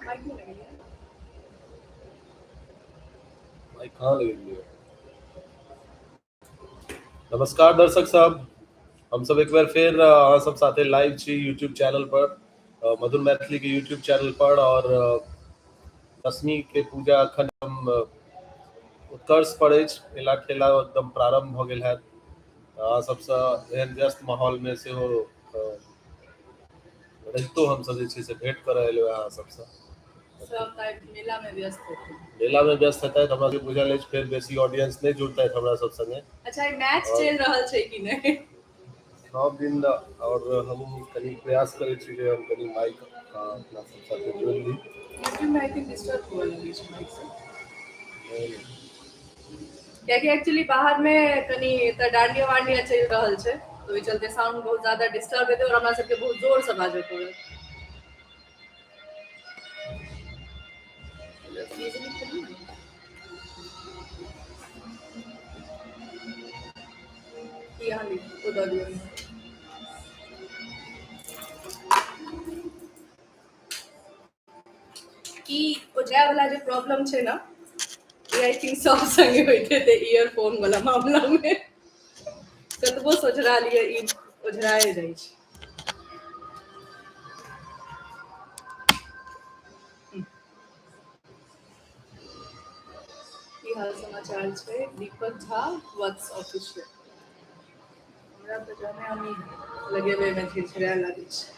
Mic नहीं लगेगा। Mic कहाँ लगेलियै? नमस्कार दर्शक सब, हम सब एक बेर फेर अहाँ सब साथे लाइव छी यूट्यूब चैनल पर, मधुर मैथिली के यूट्यूब चैनल पर। और दशमी के पूजा अखन हम उत्कर्ष पर अछि, मेला ठेला एकदम प्रारंभ भऽ गेल हैत। अहाँ सबसँ एहन व्यस्त माहौल में सेहो रहितो हमसब जे छै से भेंट करऽ एलहुँ अहाँ सबसँ। सब तऽ मेला में व्यस्त हेथिन। मेला में व्यस्त हेतै हमरा सबके बुझल अछि, फेर बेसी ऑडियंस नहि जुड़तै हमरा सब संगे। अच्छा, ई मैच चलि रहल छै कि नहि? सब दिन और हम कनि प्रयास करै छी जे हम कनि माइक अपना सब साथे जोड़ि ली। यूट्यूब में I think disturb हुअ लगै छै माइक से। कियाकि एक्चुअली बाहर में कनि एतऽ डांडिया वांडिया चलि रहल छै, तऽ ओहि चलते साउंड बहुत ज्यादा डिस्टर्ब हेतै और हमरा सबके बहुत जोर से बाजऽ पड़त। की अहाँ लिखू, ओ दऽ दियौ। ई ओझराय वाला जे प्रॉब्लम छै ने, ई I think सब संगे होइत हेतै ईयरफोन वाला मामला मे। कतबो सोझरा लिअ ई ओझराए जाइ छै। की हाल समाचार छै? दीपक झा वत्स ऑफिशियल। हमरा तऽ जहने हम ई लगेबै मे झिरझिराय लागै छै।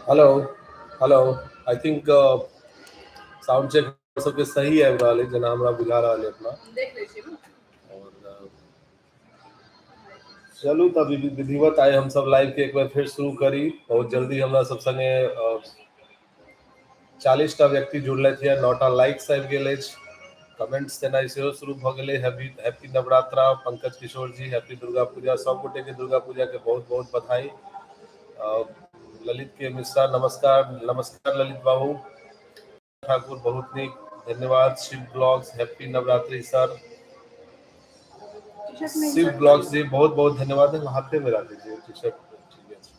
Hello hello, I think sound check सबके सही आबि रहल अछि जेना हमरा बुझा रहल अछि अपना। देख लै छी ने। और चलू तब विधिवत आइ हमसब लाइव के एक बेर फेर शुरू करी। बहुत जल्दी हमरा सब संगे 40 टा व्यक्ति जुड़लथि यऽ, 9 टा लाइक्स आबि गेल अछि, कमेंट्स देनाइ सेहो शुरू भऽ गेलै। Happy happy Navratra Pankaj Kishore ji, happy Durga Puja, सब गोटे के दुर्गा पूजा के बहुत बहुत बधाई। ललित के मिश्रा नमस्कार, नमस्कार ललित बाबू। ठाकुर बहुत नीक, धन्यवाद। Shiv blogs happy Navratri sir. Shiv blogs ji बहुत बहुत धन्यवाद। हाथे में राखै छियै टी शर्ट, ठीक अछि।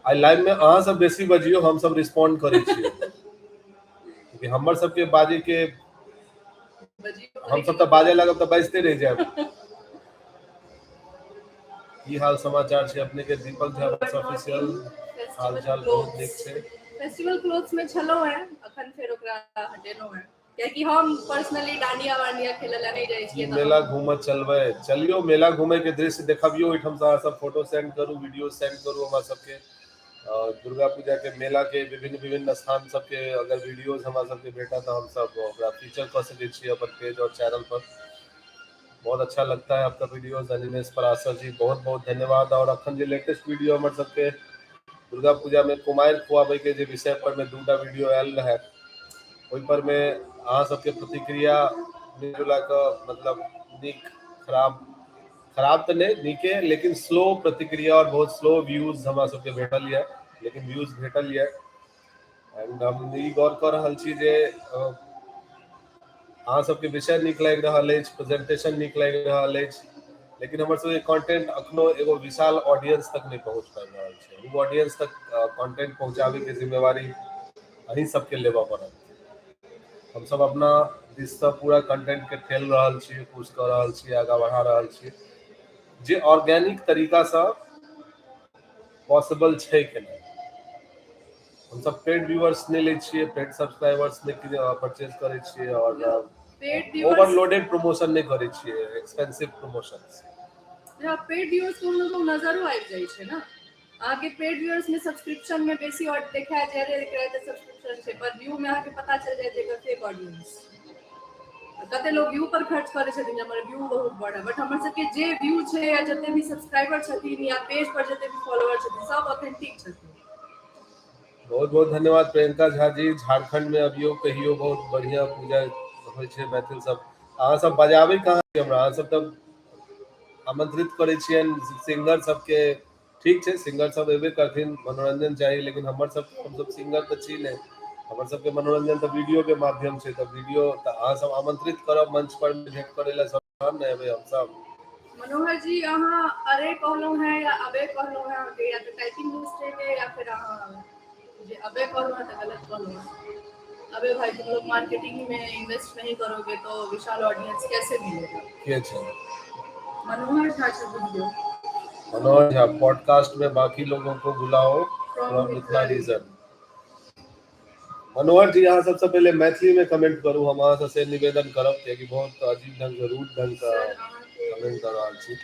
आइ लाइव में अहाँ सब बेसी बजियौ, हम सब रिस्पॉन्ड करै छियै, क्योंकि हमर सबके बाजै के हम सब तऽ बाजै लागब तऽ बाजिते रहि जायब। की हाल समाचार छै अपने के? दीपक झा ऑफिशियल, हाल चाल बहुत नीक छै। फेस्टिवल क्लोथ्स में छलहुँ हैं, अखन फेर ओकरा हटेलहुँ हैं, कियाकि हम पर्सनली डांडिया वांडिया खेले ला नहीं जाइ छियै। मेला घूमऽ चलबै? चलियौ मेला घूमे के दृश्य देखबियौ ओहिठाम से। अहाँ सब फोटो सेंड करू, वीडियो सेंड करू हमरा सबके। दुर्गा पूजा के मेला के विभिन्न विभिन्न स्थान सबके अगर वीडियोज हमरा सबके भेटत तऽ हमसब ओकरा फीचर कऽ सकै छियै अपन पेज और चैनल पर। बहुत अच्छा लगता है आपका वीडियोज अनिमेश पराशर जी, बहुत बहुत धन्यवाद। और अखन जे लेटेस्ट वीडियो हमर सबके दुर्गा पूजा में कुमारि खुआबै के जे विषय पर में दूटा वीडियो आयल रहे, ओहि पर में अहाँ सबके प्रतिक्रिया मिला कऽ मतलब नीक खराब, खराब तऽ नहि नीके, लेकिन स्लो प्रतिक्रिया और बहुत स्लो व्यूज हमरा सबके भेटल यऽ, लेकिन व्यूज भेटल यऽ। एंड हम ई गौर कऽ रहल छी जे अहाँ सबके विषय नीक लागि रहल अछि, प्रेजेंटेशन नीक लागि रहल अछि, लेकिन हमर सबके कंटेंट अखनो एगो विशाल ऑडियंस तक नहि पहुँच पाबि रहल छै। ओ ऑडियंस तक कंटेंट पहुँचाबै के जिम्मेवारी अहीं सबके लेबऽ पड़त। हमसब अपना दिससँ पूरा कंटेंट के ठेल रहल छी, पुश कऽ रहल छी, आगाँ बढ़ा रहल छी, जे ऑर्गेनिक तरीकासँ पॉसिबल छै केनाइ। हमसब पेड व्यूअर्स नहि लै छियै, पेड सब्सक्राइबर्स नहि परचेज करै छियै और ओवरलोडेड प्रमोशन नहि करै छियै, एक्सपेंसिव प्रमोशन। पेड व्यूअर्स कोनो नजरो आबि जाइ छै ने अहाँके। पेड व्यूअर्स में सब्सक्रिप्शन में बेसी और देखा जाय रे, एकरा तऽ सब्सक्रिप्शन छै, पर व्यू में अहाँके पता चलि जायत एकर फेक ऑडियंस। कते लोग व्यू पर खर्च करै छथिन जे हमर व्यू बहुत बढ़े, बट हमर सबके जे व्यू छै या जते भी सब्सक्राइबर छथिन या पेज पर जते भी फॉलोअर छथिन, सब ऑथेंटिक छथिन। बहुत बहुत धन्यवाद प्रियंका झा जी। झारखंड में अभियो कहियो बहुत बढ़िया पूजा होइ छै। मैथिल सब, अहाँ सब बजाबै कहाँ छी हमरा? अहाँ सब तऽ आमंत्रित करै छियनि सिंगर सबके। ठीक छै, सिंगर सब एबे करथिन, मनोरंजन चाही, लेकिन हमर सब हमसब सिंगर तऽ छी नहि, हमर सबके मनोरंजन तऽ वीडियो के माध्यम छै। तऽ वीडियो तऽ अहाँ सब आमंत्रित करब, मंच पर भेंट करै लए सब, तहन ने एबै हमसब। मनोहर जी, अहाँ अरे कहलहुँ हेँ या अबे कहलहुँ हेँ? अहाँके या तऽ टाइपिंग मिस्टेक है या फिर अहाँ जे अबे कहलहुँ हेँ तऽ गलत कहलहुँ हेँ। अबे भाई, तुम लोग मार्केटिंग में इन्वेस्ट नहीं करोगे तो विशाल ऑडियंस कैसे मिलेगा? के छै? मनोहर झा छै, बुझियौ। मनोहर झा, पॉडकास्ट में बाकी लोगों को बुलाओ फ्रॉम मिथिला रीजन। मनोहर जी, अहाँ सबसँ पहिले मैथिली में कमेंट करू, हम अहाँ से निवेदन करब, कियाकि बहुत अजीब ढंग से, रूड ढंग से सर, अहाँके कमेंट कर रहल छी।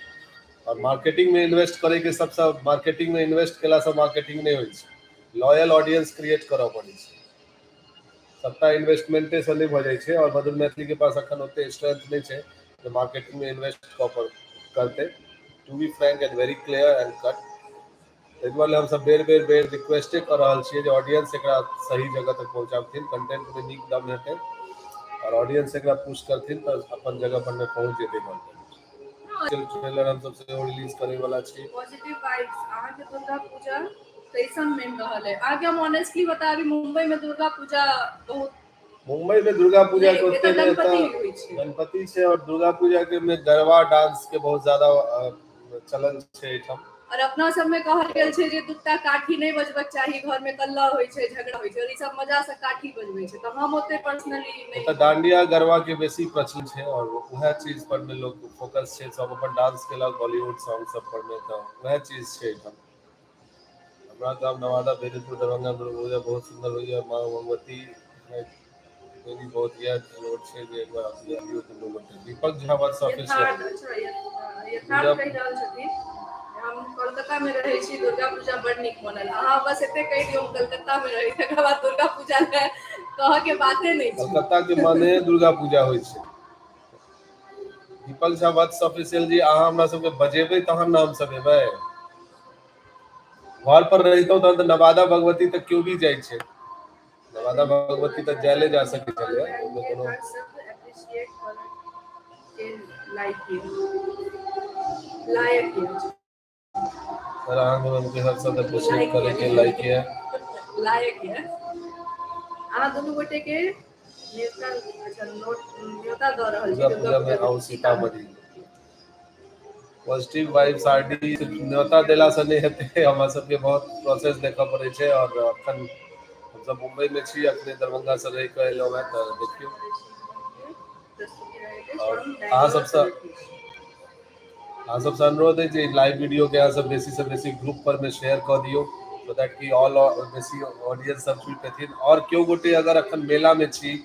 और मार्केटिंग में इन्वेस्ट करे के सबसँ, मार्केटिंग में इन्वेस्ट केला से मार्केटिंग नहि होइ छै, लॉयल ऑडियंस क्रिएट करऽ पड़ै छै। सबटा इन्वेस्टमेंटे से नहि भऽ जाइ छै। और मधुर मैथिली के पास अखन ओते स्ट्रेंथ नहि छै जे मार्केटिंग में इन्वेस्ट कऽ पर करतै, to be frank and very clear and cut. ताहि दुआरे हमसब बेर बेर बेर रिक्वेस्टे कऽ रहल छियै जे ऑडियंस एकरा सही जगह तक पहुँचाबथिन, कंटेंट में नीक दम हेतै और ऑडियंस एकरा पुश करथिन तऽ अपन जगह पर मे पहुँच जेतै कंटेंट। ट्रेलर हमसब सेहो रिलीज करे वाला छी। Positive vibes. अहाँके दुर्गा पूजा कैसन मन रहल है? आगे हम ऑनेस्टली बताबी, मुंबई में दुर्गा पूजा बहुत मुंबई में दुर्गा पूजा के नहि, ओते एतऽ नहि गणपति एतऽ होइ छै। गणपति छै और दुर्गा पूजा के में गरबा डांस के बहुत ज्यादा चलन छै एहिठाम। और अपना सब में कहल गेल छै जे दूटा काठी नहि बजबक चाही, घर में कल्ला होइ छै, झगड़ा होइ छै, और ई सब मजा से काठी बजबै छै, तऽ हम ओते पर्सनली एतऽ नहि। डांडिया गरबा के बेसी प्रचलन छै और उएह चीज पर मे लोग फोकस छै। सब अपन डांस केलक बॉलीवुड सॉन्ग सब पर मे, तऽ उएह चीज छै एहिठाम। हमरा गाम नवादा, बेनीपुर, दरभंगा। दुर्गा पूजा बहुत सुंदर होइया, माँ भगवती मेरी बहुत इएह अनुरोध छै जे एक बार आबियौ दुनू गोटे। दीपक झा वत्स ऑफिशियल। यथार्थ, अच्छा, यथार्थ कहि रहल छथिन, हम कोलकाता में रहै छी, दुर्गा पूजा बड़ नीक मनल। अहाँ बस एते कहि दियौ, हम कलकत्ता में रहै, तकर बाद दुर्गा पूजा लए कहऽ के बाते नहि छै। कलकत्ता के माने दुर्गा पूजा होइ छै। दीपक झा वत्स ऑफिशियल जी, अहाँ हमरा सबके बजेबै तहन ने हमसब एबै। घर पर रहितौं तहन तऽ नवादा भगवती तऽ केओ भी जाइ छै, नवादा भगवती तऽ जायले जा सकै छलै, ओहिमे कोनो हर शब्द अप्रिशिएट करऽ के लायक ये, लायक ये। सर, अहाँके मैम के हर शब्द अप्रिशिएट करे के लायक ये। लायक ये। अहाँ दुनू गोटे के न्योता, अच्छा, नोट न्योता दऽ रहल छी। दुर्गा पूजा में आउ सीतामढ़ी। पॉजिटिव वाइब्स आरडी, न्योता देला से नहि हेतै, हमरा सबके बहुत प्रोसेस देखऽ पड़ै छै और अखन हमसब मुंबई में छी, अखने दरभंगा से रहि कऽ एलहुँ हेँ, तऽ देखियौ। और अहाँ सबसँ अनुरोध है जे लाइव वीडियो के अहाँ सब बेसी से बेसी ग्रुप पर में शेयर कऽ दियौ, सो that कि ऑल बेसी ऑडियंस सब जुड़ि पेथिन। और केओ गोटे अगर अखन मेला में छी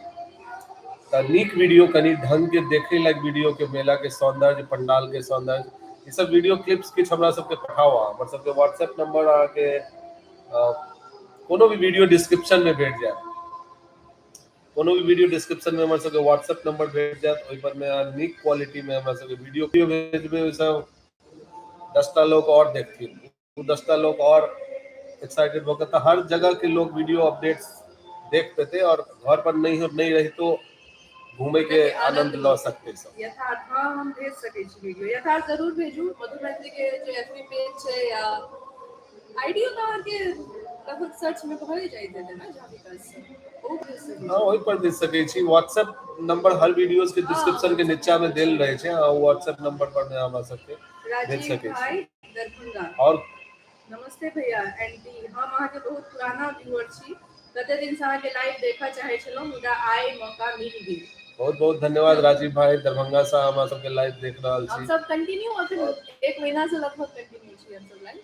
तऽ नीक वीडियो, कनि ढंग के देखै लायक वीडियो के, मेला के सौंदर्य, पंडाल के सौंदर्य, ई सब वीडियो क्लिप्स किछु हमरा सबके पठाउ अहाँ। हमर सबके व्हाट्सएप नंबर अहाँके कोनो भी वीडियो डिस्क्रिप्शन में भेट जायत। कोनो भी वीडियो डिस्क्रिप्शन में हमर सबके व्हाट्सएप नंबर भेट जायत, ओहि पर में अहाँ नीक क्वालिटी में हमरा सबके वीडियो भेजबै, ओहिसँ 10टा लोक और देखथिन, ओ 10टा लोक और एक्साइटेड भऽ कऽ तऽ हर जगह के लोग वीडियो अपडेट्स देख पेते और घर पर नहीं नहीं रहितो घूमे के आनंद लऽ सकते सब। यथार्थ, हाँ, हम भेज सकै छी वीडियो। यथार्थ, जरूर भेजू। मधुर मैथिली के जे एफबी पेज छै या आईडियो तऽ अहाँके लगभग सर्च में भए जाइत हेतै ने, झा विकास से ओ भेज सकै हाँ छी। ओहि पर भेज सकै छी। व्हाट्सएप नंबर हर वीडियोस के डिस्क्रिप्शन के नीचा में देल रहे छै, आ व्हाट्सएप नंबर पर में हमरा सबके भेज राजीव सकै छी। भाई, दरभंगा। और नमस्ते भैया एंटी, हम अहाँके बहुत पुराना व्यूअर छी, कते दिन से अहाँके लाइव देखऽ चाहै छलहुँ, मुदा आइ मौका मिल गेल। बहुत बहुत धन्यवाद राजीव भाई, दरभंगा से हमरा सबके लाइव देख रहल हम छी। सब कंटिन्यू अखन एक महीना से लगभग कंटिन्यू छी हम सब लाइव।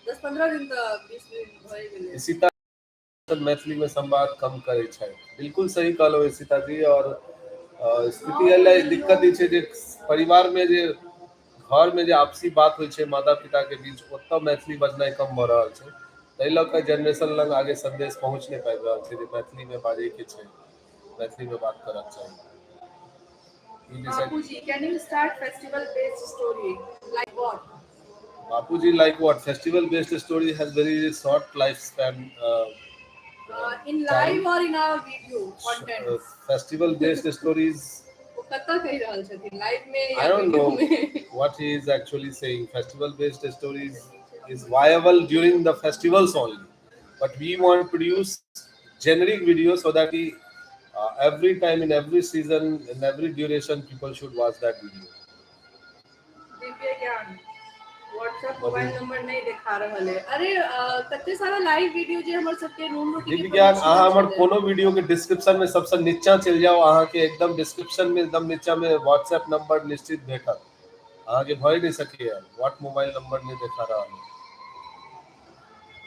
10-15 दिन तऽ 20 दिन भए गेलै। सीता मैथिली में संवाद कम करै छै, बिल्कुल सही कहलहुँ सीता जी। और स्थिति एलै, दिक्कत ई छै जे परिवार में, जे घर में जे आपसी बात होइ छै माता पिता के बीच, ओतऽ मैथिली बजनाइ कम भऽ रहल छै। ताहि लऽ कऽ जेनरेशन लग आगे संदेश पहुँच नहि पाबि रहल छै जे मैथिली में बाजै के छै, मैथिली में बात करक चाही। ई विषय बापूजी, can you start festival based story? Like what? Bapuji, like what? Festival based story has very short lifespan. In live or in our video content? Festival based stories. ओ कतऽ कहि रहल छथिन, लाइव में I या don't video know में? what he is actually saying. Festival based stories is viable during the festivals only, but we want to produce generic videos so that we every time, in every season, in every duration, people should watch that video. दिव्य ज्ञान WhatsApp mobile number नहि देखा रहल है। अरे, कते सारा live video जे हमर सबके नून रोटी दिव्य के ज्ञान, प्रमोशन अहाँ हमर छलै। कोनो वीडियो के डिस्क्रिप्शन में सबसे नीचा चलि जाउ, अहाँके एकदम डिस्क्रिप्शन में एकदम नीचा में व्हाट्सएप नंबर निश्चित भेटत। अहाँके भए नहि सकैया what mobile number नहि देखा रहल है।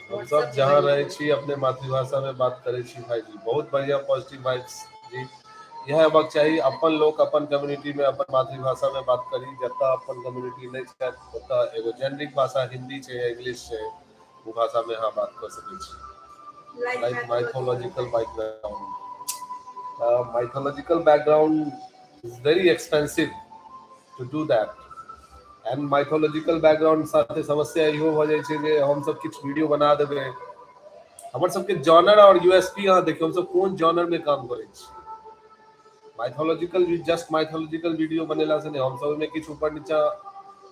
हम सब व्हाट्सएप जहाँ मोबाइल रहै नंबर। छी अपने मातृभाषा में बात करै छी। भाईजी, बहुत बढ़िया, पॉजिटिव वाइब्स जी। इएह हेबाक चाही, अपन लोक अपन कम्युनिटी में अपन मातृभाषा में बात करी। जतऽ अपन कम्युनिटी नहि छथि, ओतऽ एगो जेनरिक भाषा हिंदी छै या इंग्लिश छै, ओ भाषा में अहाँ बात कऽ सकै छी। Like like mythological mythological background, mythological background is very expensive to do that and mythological background साथे समस्या इहो भऽ जाइ छै जे हमसब किछु वीडियो बना देबै, हमर सबके जॉनर और यूएसपी अहाँ देखियौ, हमसब कोन जॉनर में काम करै छी। माइथोलॉजिकल, जस्ट माइथोलॉजिकल वीडियो बनेला से नहि, हमसब ओहिमे किछु ऊपर नीचा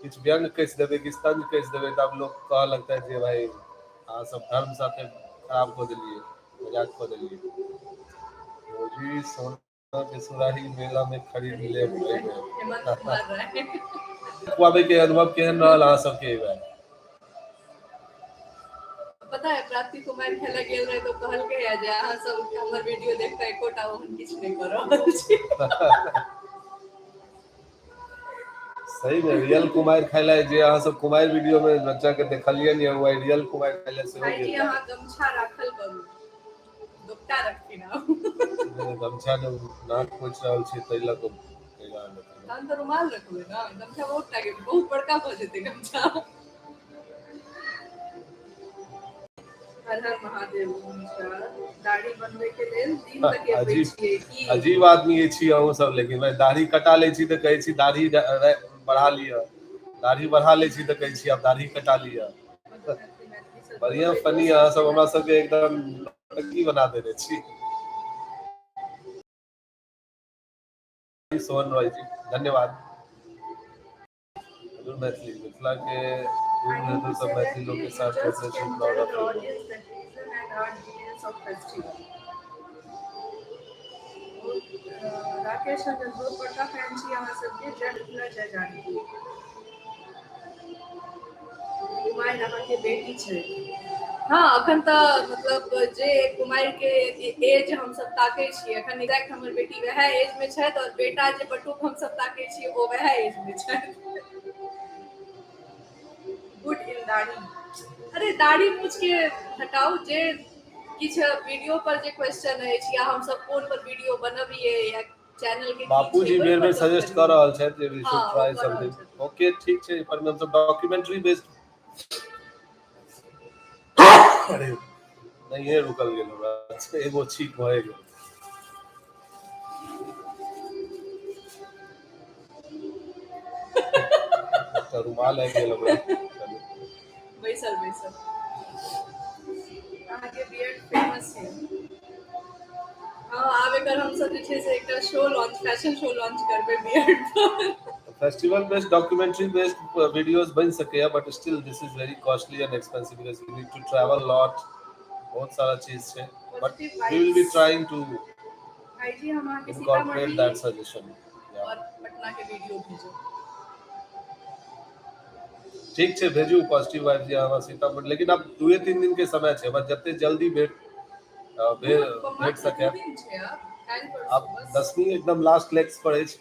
किछु व्यंग कसि देबै, किछु तंज कसि देबै, तऽ आब लोक कहऽ लगतै जे भाई अहाँ सब धर्म साथे खराब कऽ देलियै, मजाक कऽ देलियै। भौजी, सोना के सुराही मेला में खरीद लेब एहि बेर। हेमंत कुमार राय। खुआबै के अनुभव केहन रहल अहाँ सबके एहि बेर? पता है, प्राप्ति कुमार खेले गेल रहे तो कहलकै है जे अहाँ सब हमर वीडियो देख कऽ एकोटा ओहन किछु नहि कऽ रहल छी। सही में रियल कुमारि खाय लए जे अहाँ सब कुमारि वीडियो में बच्चा के देखलियै ने, ओ रियल कुमारि खाय लए सेहो भाईजी, गेल। अहाँ गमछा राखल करू, दोपटा रखथिन आब। रहै। गमछा ने, नाक पोछि रहल छी ताहि लऽ कऽ। तहन तऽ रुमाल रखबै ने, गमछा बहुत टाके बहुत बड़का भऽ जेतै गमछा। हर हर महादेव। दाढ़ी बनबै के लेल दिन तक अजीब छियै की? अजीब आदमी छी अहूँ सब, लेकिन भाई दाढ़ी कटा लै छी तऽ कहै छी दाढ़ी बढ़ा लिअ, दाढ़ी बढ़ा लै छी तऽ कहै छी आब दाढ़ी कटा लिअ। बढ़िया फनी, अहाँ सब हमरा सबके एकदम की बना देने छी। सोहन रॉय जी, धन्यवाद। मैथिली मिथिला के दूर दूर सब मैथिली लोग के साथ। Just can tell the audience that reason and art details of festival. Rakesh Ranjan, बहुत बड़का फैन छी अहाँ सबके। जय मिथिला, जय जानकी। कुमारि अहाँके बेटी छै? हँ, अखन तऽ मतलब जे कुमारि के एज हमसब ताकै छियै, अखन एक्जैक्ट हमर बेटी वएह एज मे छथि और बेटा जे बटुक हमसब ताकै छियै, ओ वएह एज मे छथि। गुड इन दाढ़ी। अरे, दाढ़ी मूछ के हटाउ, जे किछु वीडियो पर जे क्वेश्चन अछि या हमसब कोन पर वीडियो बनबियै या चैनल के की बापूजी छै, ओहि बेर पर बेर गप सजेस्ट करियौ। कऽ रहल छथि जे we should ओ ट्राई कऽ रहल समथिंग। छथिन। ओके, ठीक छै, एहि पर हमसब डॉक्यूमेंट्री बेस्ड। अरे, नहिये रुकल गेल हमरा, एगो छीक भए गेल। एकटा रुमाल आबि गेल हमरा। चलू। बैसल बैसल। अहाँके बियर्ड फेमस है। हँ, आब एकर हमसब जे छै से एकटा show launch, fashion show launch करबै बियर्ड पर। Festival based, documentary based videos बन सकैया, but still this is very costly and expensive because we need to travel lot। बहुत सारा चीज छै, but positive we will be vibes. Trying to भाईजी, हम अहाँके incorporate Sitamarhi that suggestion. और पटना के video भेजो। ठीक छै, भेजू पॉजिटिव वाइब जी हमरा सीतामढ़ी, लेकिन आब 2-3 दिन के समय छै, बस जते जल्दी भेट मात्र सकै। 2 दिन छै आब, काल्हि परसू आब बस। 10वीं एकदम लास्ट लेग्स पर अछि,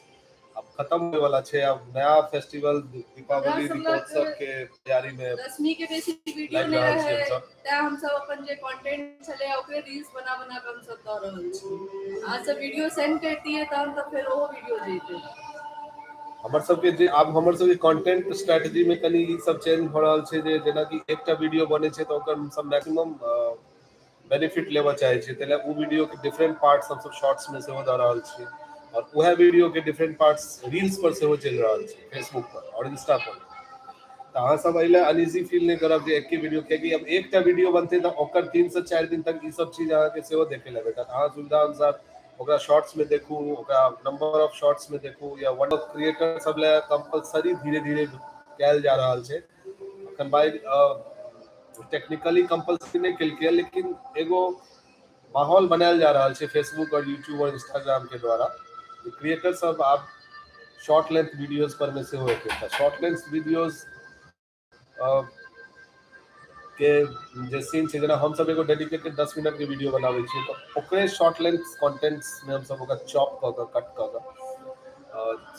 आब खत्म होय वाला छै। आब नया फेस्टिवल हमरा दीपावली, सब दीपोत्सव लग के तैयारी में दसमी के बेसी वीडियो लागि नहि रहल छी रहै, हमसब। तें हमसब अपन जे कंटेंट छलै ओकरे रील्स बना बना कऽ हमसब दऽ रहल छी। अहाँ सब वीडियो सेंड करतियै तहन तऽ फेर ओहो वीडियो जैतै। हमर सबके जे आब हमर सबके कंटेंट स्ट्रेटजी में कनि ई सब चेंज भऽ रहल छै जे जेनाकि एकटा वीडियो बनै छै तऽ ओकर हमसब मैक्सिमम बेनिफिट लेबऽ चाहै छियै, ताहि लए ओ वीडियो के डिफरेंट पार्ट्स हमसब शॉर्ट्स में सेहो दऽ रहल छियै और उएह वीडियो के डिफरेंट पार्ट्स रील्स पर सेहो चलि रहल छै, फेसबुक पर और इंस्टा पर। तऽ अहाँ सब एहि लए अनइजी फील नहि करब जे एके वीडियो, कियाकि अब एकटा वीडियो बनतै तऽ ओकर 3 से 4 दिन तक ई सब चीज अहाँके सेहो देखै लए भेटत। अहाँ सुविधा अनुसार ओकरा शॉर्ट्स में देखू, ओकरा नंबर ऑफ शॉर्ट्स में देखू या वन ऑफ क्रिएटर सब लए कंपलसरी धीरे धीरे कयल जा रहल छै। अखन बाई टेक्निकली कंपलसरी नहि केलकै, लेकिन एगो माहौल बनायल जा रहल छै फेसबुक और यूट्यूब और इंस्टाग्राम के द्वारा। क्रिएटर सब आब शॉर्ट लेंथ वीडियोज पर मे सेहो हेतै। तऽ शॉर्ट लेंथ वीडियोज के जे सीन छै, जेना हमसब एगो डेडिकेटेड 10 मिनट के वीडियो बनाबै छियै, तऽ ओकरे शॉर्ट लेंथ कंटेंट्स मे हमसब ओकरा चॉप कऽ कऽ, कट कऽ कऽ,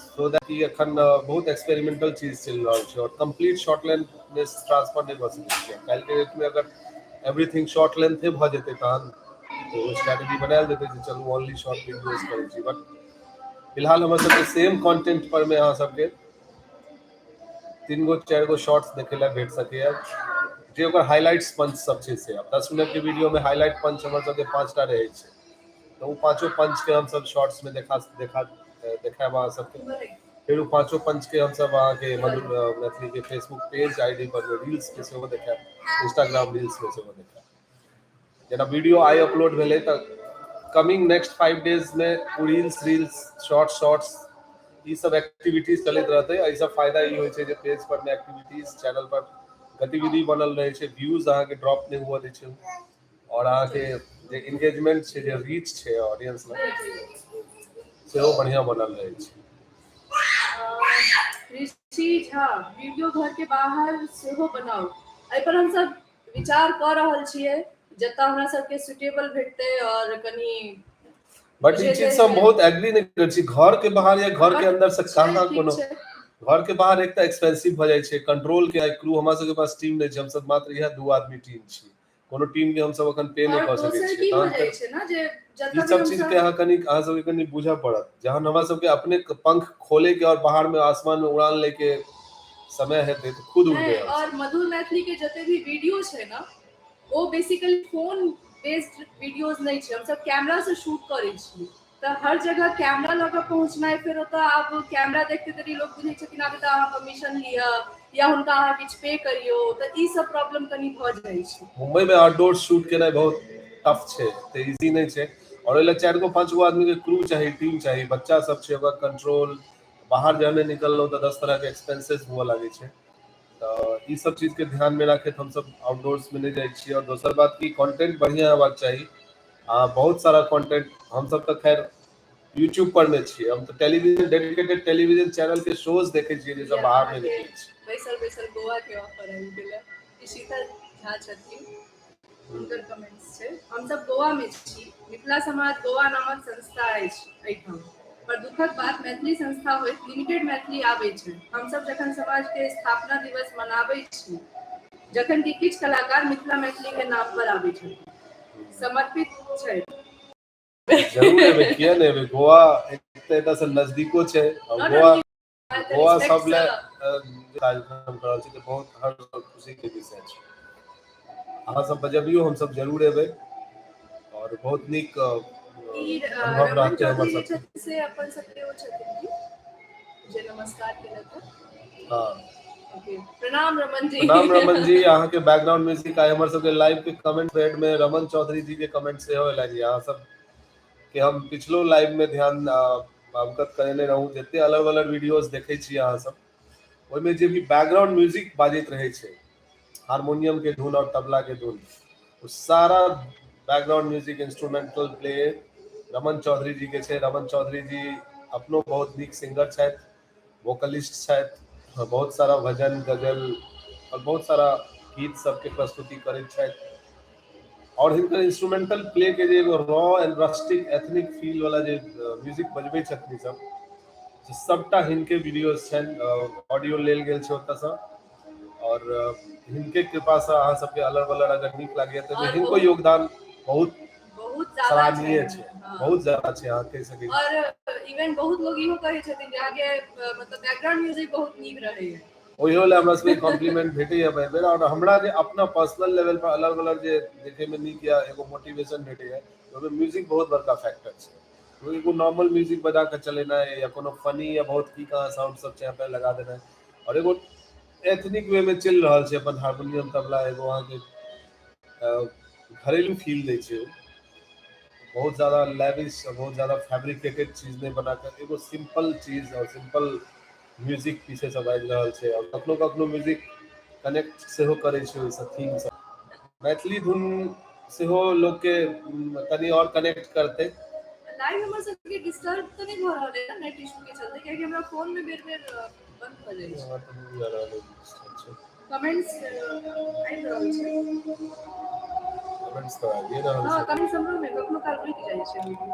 सो that ई एखन बहुत एक्सपेरिमेंटल चीज चलि रहल छै और कम्प्लीट शॉर्ट लेंथ मे ट्रांसफर नहि भऽ सकै छै। काल्हि के डेट मे अगर एवरीथिंग शॉर्ट लेंथे भऽ जेतै, तहन एगो स्ट्रेटजी बनायल जेतै जे चलू, ओनली शॉर्ट वीडियोज करै छी। बट फिलहाल हमर सबके सेम कंटेंट पर मे अहाँ सबके तीन गो, चारि गो शॉर्ट्स देखै लए भेट सकैए, जे ओकर हाईलाइट्स पंच सब छै से। आब 10 मिनट के वीडियो में हाईलाइट पंच हमर सबके पांचटा रहै छै, तऽ ओ पांचो पंच के हमसब शॉर्ट्स में देखा देखा देखायब अहाँ सबके। फेर ओ पांचो पंच के हमसब अहाँके मधुर मैथिली के फेसबुक पेज आईडी पर रील्स के सेहो देखायब, इंस्टाग्राम रील्स में सेहो देखायब। जेना वीडियो आइ अपलोड भेलै, तऽ कमिंग नेक्स्ट 5 डेज में ओ रील्स रील्स शॉर्ट शॉर्ट्स, ई सब एक्टिविटीज चलैत रहतै। एहिसँ फायदा ई होइ छै जे पेज पर मे एक्टिविटीज, चैनल पर गतिविधि बनल रहै छै, व्यूज अहाँके ड्रॉप नहि हुअ दै छै और अहाँके जे एंगेजमेंट छै, जे रीच छै ऑडियंस मे, सेहो बढ़िआँ बनल रहै छै। ऋषि झा, वीडियो घर के बाहर सेहो बनाउ। एहि पर हमसब विचार कऽ रहल छियै, जतऽ हमरा सबके सुटेबल भेटतै और कनि बट ई चीज से हम बहुत एग्री नहि करै छी, घर के बाहर या घर के अंदर से कहाँ। कोनो घर के बाहर एक तऽ एक्सपेंसिव भऽ जाइ छै, कंट्रोल के क्रू, हमरा सबके पास टीम नहि छै, हमसब मात्र इएह दू आदमी टीम छी। कोनो टीम के हमसब अखन पे नहि और कऽ सकै दोसर छियै। की तहन भऽ जाइ छै ने जे ई जतऽ भी सब चीज के हमसब अहाँ कनि, अहाँ सबके कनि बुझऽ पड़त। जहन हमरा सबके अपने पंख खोले के और बाहर में आसमान में उड़ान लेके समय हेतै, तऽ खुद नहि उड़बै हमसब। और मधुर मैथिली के जते भी वीडियो छै ने, ओ बेसिकली फोन बेस्ड वीडियोज नहि छै। हमसब कैमरा से शूट करै छी, तऽ हर जगह कैमरा लऽ कऽ पहुँचनाइ, फेर ओतऽ आब कैमरा देखते देरी लोक बुझै छथिन, आब एतऽ अहाँ परमिशन लिअ या हुनका अहाँ किछु पे करियौ, तऽ ई सब प्रॉब्लम कनि भऽ जाइ छै। मुंबई में आउटडोर शूट केनाइ बहुत टफ छै, तऽ इजी नहि छै और ओहि लए चारि गो, पांच गो आदमी के क्रू चाही, टीम चाही, बच्चा सब छै, ओकर कंट्रोल, बाहर जहने निकललहुँ तऽ 10 तरह के एक्सपेंसेस हुअ लागै छै। तऽ ई सब चीज के ध्यान में राखैत हमसब आउटडोर्स में नहि जाइ छियै। और दोसर बात की कंटेंट बढ़िया हेबाक चाही आ बहुत सारा कंटेंट। हमसब तऽ खैर यूट्यूब पर मे छियै, हम तऽ टेलीविजन, डेडिकेटेड टेलीविजन चैनल के शोज देखै छियै जे सब बाहर नहि अहाँके निकलै छै। बैसल बैसल गोवा के ऑफर आबि गेल। इशिता झा छथिन, हुनकर कमेंट्स छै, हमसब गोवा मे छी, मिथिला समाज गोवा नामक संस्था अछि एहिठाम, पर दुखक बात, मैथिली संस्था होइत लिमिटेड मैथिली आबै छै। हमसब जखन समाज के स्थापना दिवस मनाबै छी, जखन कि किछु कलाकार मिथिला मैथिली के नाम पर आबै छथिन, समर्पित छै। जरूर एबै, किया नहि एबै? गोवा एक तऽ एतऽ से नजदीको छै और Not Goa only Goa respect सब लए सँ कार्यक्रम कर रहल छी तऽ बहुत हर खुशी के विषय छै। अहाँ सब बजबियौ, हमसब जरूर एबै और बहुत नीक ई अनुभव रमन रहतै हमर चौधरी जे सबके। छथिन, से अपन सबके ओ छथिन की जे नमस्कार केलक हँ? हँ। ओके, प्रणाम रमन जी। प्रणाम रमन जी। अहाँके बैकग्राउंड म्यूजिक आइ हमर सबके लाइव के कमेंट थ्रेड में रमन चौधरी जी के कमेंट सेहो एलनि। अहाँ सब के हम पिछलो लाइव में ध्यान अवगत करेने रहूँ, जते अलग अलग वीडियोस देखै छी अहाँ सब, ओहिमे जे भी बैकग्राउंड म्यूजिक बाजैत रहै छै, हारमोनियम के धुन और तबला के धुन, ओ सारा background music, instrumental play Raman Chaudhary ji के छै। रमन चौधरी जी अपनो बहुत नीक सिंगर छथि, वोकलिस्ट छथि, बहुत सारा भजन, गजल और बहुत सारा गीत सबके प्रस्तुति करैत छथि और हिनकर इंस्ट्रूमेंटल प्ले के जे एगो raw and rustic ethnic feel वाला जे म्यूजिक बजबै छथिन ई सब, से सबटा हिनके वीडियोस छनि, ऑडियो लेल गेल छै ओतऽसँ और हिनके कृपासँ अहाँ सबके अलर बलर अगर नीक लागैए तऽ और हिनको बहुत योगदान बहुत बहुत ज्यादा सराहनीय छै। छै। हँ। बहुत ज्यादा छै, अहाँ कहि सकै छी। और इवन बहुत लोग इहो कहै छथिन जे अहाँके मतलब बैकग्राउंड म्यूजिक बहुत नीक रहैया। ओहियो लए हमरा सबके कॉम्प्लीमेंट भेटैया बेर बेर और हमरा जे अपना पर्सनल लेवल पर अलग अलग जे देखै मे नीक या एगो मोटिवेशन भेटैया, ओहिमे म्यूजिक बहुत बड़का फैक्टर छै। एगो नॉर्मल म्यूजिक बजा कऽ चलेनाइ या कोनो फनी या बहुत की कहाँ साउंड सब छै पे लगा देनाइ और एगो एथनिक वे मे चलि रहल छै अपन हारमोनियम, तबला, एगो अहाँके घरेलू फील दै छै। बहुत ज्यादा लैविश, बहुत ज्यादा फैब्रिकेटेड चीज नहि बना कऽ एगो सिंपल चीज और सिंपल म्यूजिक पीछे से बाजि रहल छै और कखनो कखनो म्यूजिक कनेक्ट सेहो करै छै ओहिसँ थीम सँ। मैथिली धुन सेहो लोकके कनि और कनेक्ट करतै। लाइव हमर सबके डिस्टर्ब तऽ नहि भऽ रहल है नेट इशू के चलते, कियाकि हमरा फोन में बेर बेर बंद भऽ जाइ छै। यहाँ तऽ नहि जा रहल है। कमेंट्स आबि रहल छै। कमेंट्स तऽ आबिए रहल हँ, छै। कमेंट्स हमरो मे कखनो काल रुकि जाइ छै वीडियो।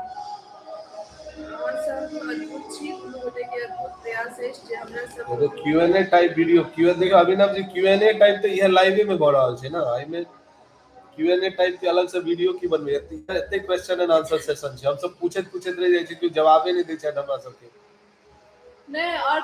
अहाँ सब अद्भुत छी, दुनू गोटे के अद्भुत प्रयास अछि जे हमरा सब एगो Q N A type video, Q N, देखियौ Abhinav ji, Q N A type तऽ इएह लाइवे मे भऽ रहल छै ने। एहिमे क्यू एन ए टाइप के अलग से वीडियो की बनबै? एते क्वेश्चन एंड आंसर सेशन छै, हमसब पूछैत पूछैत रहि जाइ छी, केओ जवाबे नहि दै छथि हमरा सबके। नहि, और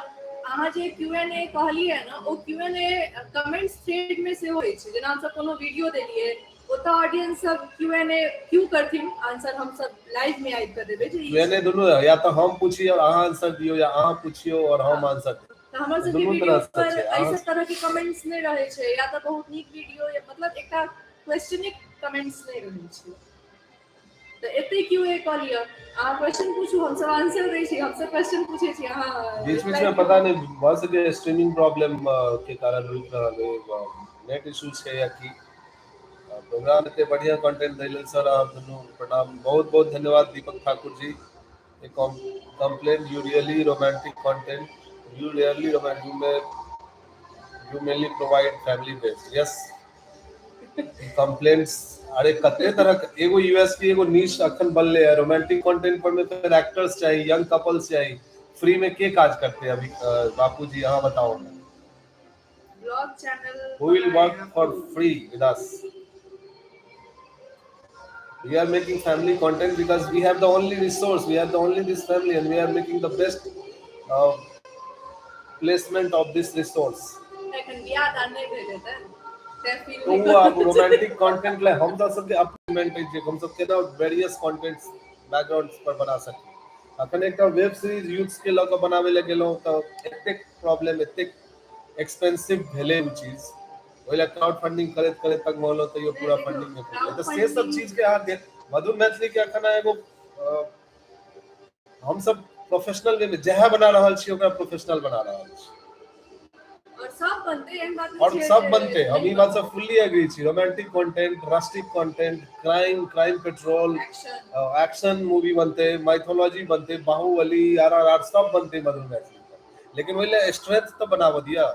अहाँ जे क्यू एन ए कहलियै ने, ओ Q N A comments thread मे सेहो होइ छै। जेना हमसब कोनो वीडियो देलियै, ओतऽ ऑडियंस सब क्यू एन ए क्यू करथिन, आंसर हमसब लाइव मे आबि कऽ देबै जे ई क्यू एन ए दुनू, या तऽ हम पूछी और अहाँ आंसर दियौ, या अहाँ पुछियौ और हम आंसर दियौ। तऽ हमर सबके दुनू वीडियो तरह से पर छै। एहि अहाँ सब तरह के कमेंट्स नहि रहै छै, या तऽ बहुत नीक वीडियो, या मतलब एकटा क्वेश्चनिक कमेंट्स नहि रहै छै। तऽ एते क्यू ए कऽ लिअ, अहाँ क्वेश्चन पूछू, हमसब आंसर दै छी, हमसब क्वेश्चन पूछै छी, अहाँ बीच बीच रिप्लाई में दियौ। पता नहीं, भऽ सके स्ट्रीमिंग प्रॉब्लम के कारण रुकि रहल है, नेट इशू छै या की। प्रोग्राम एते बढ़िया कंटेंट दै लेल सर अहाँ दुनू प्रणाम, बहुत बहुत धन्यवाद। Deepak Thakur ji, complain, you really romantic content, you rarely romantic, you mainly provide family based. Yes, complaints. अरे कते तरह, एगो यूएसपी, एगो नीश अखन बनले है रोमांटिक कंटेंट पर में। फिर एक्टर्स चाहिए, यंग कपल्स चाहिए, फ्री में के काज करते हैं अभी? बापूजी, अहाँ बताओ। Blog channel Who will work for free with us? We are making family content because we have the only resource, we have the only this family, and we are making the best placement of this resource. एखन बियाह दान नहि भेल हेतै तें feel तो नहि वो आब करैत। रोमांटिक कंटेंट ले हम तऽ सबके अपमेंट जे हम सब केना वेरियस कंटेंट्स बैकग्राउंड्स पर बना सकी। अखन एकटा वेब सीरीज यूथ्स के लऽ कऽ बनाबै लए गेलहुँ तऽ एतेक प्रॉब्लम, एतेक एक्सपेंसिव भेलै ओ चीज। ओहि लए क्राउड फंडिंग करैत करैत तक भऽ तैयो पूरा फंडिंग नहि भेलै। तऽ से सब चीज के अहाँ देख, मधुर मैथिली के अखन एगो हमसब प्रोफेशनल वे में जएह बना रहल छी, ओकरा प्रोफेशनल बना रहल छी। और सब बनतै, एहन बात नहि और छै सब जे बनते। हम नहि ई बात से बनतै। फुल्ली एग्री छी। Romantic content, rustic content, crime, crime patrol, action, action movie बनते, माइथोलॉजी बनते, बाहुबली, आर आर आर, सब बनते मधुर मैथिली पर, लेकिन ओहि लए स्ट्रेंथ तऽ बनाबऽ दिअ।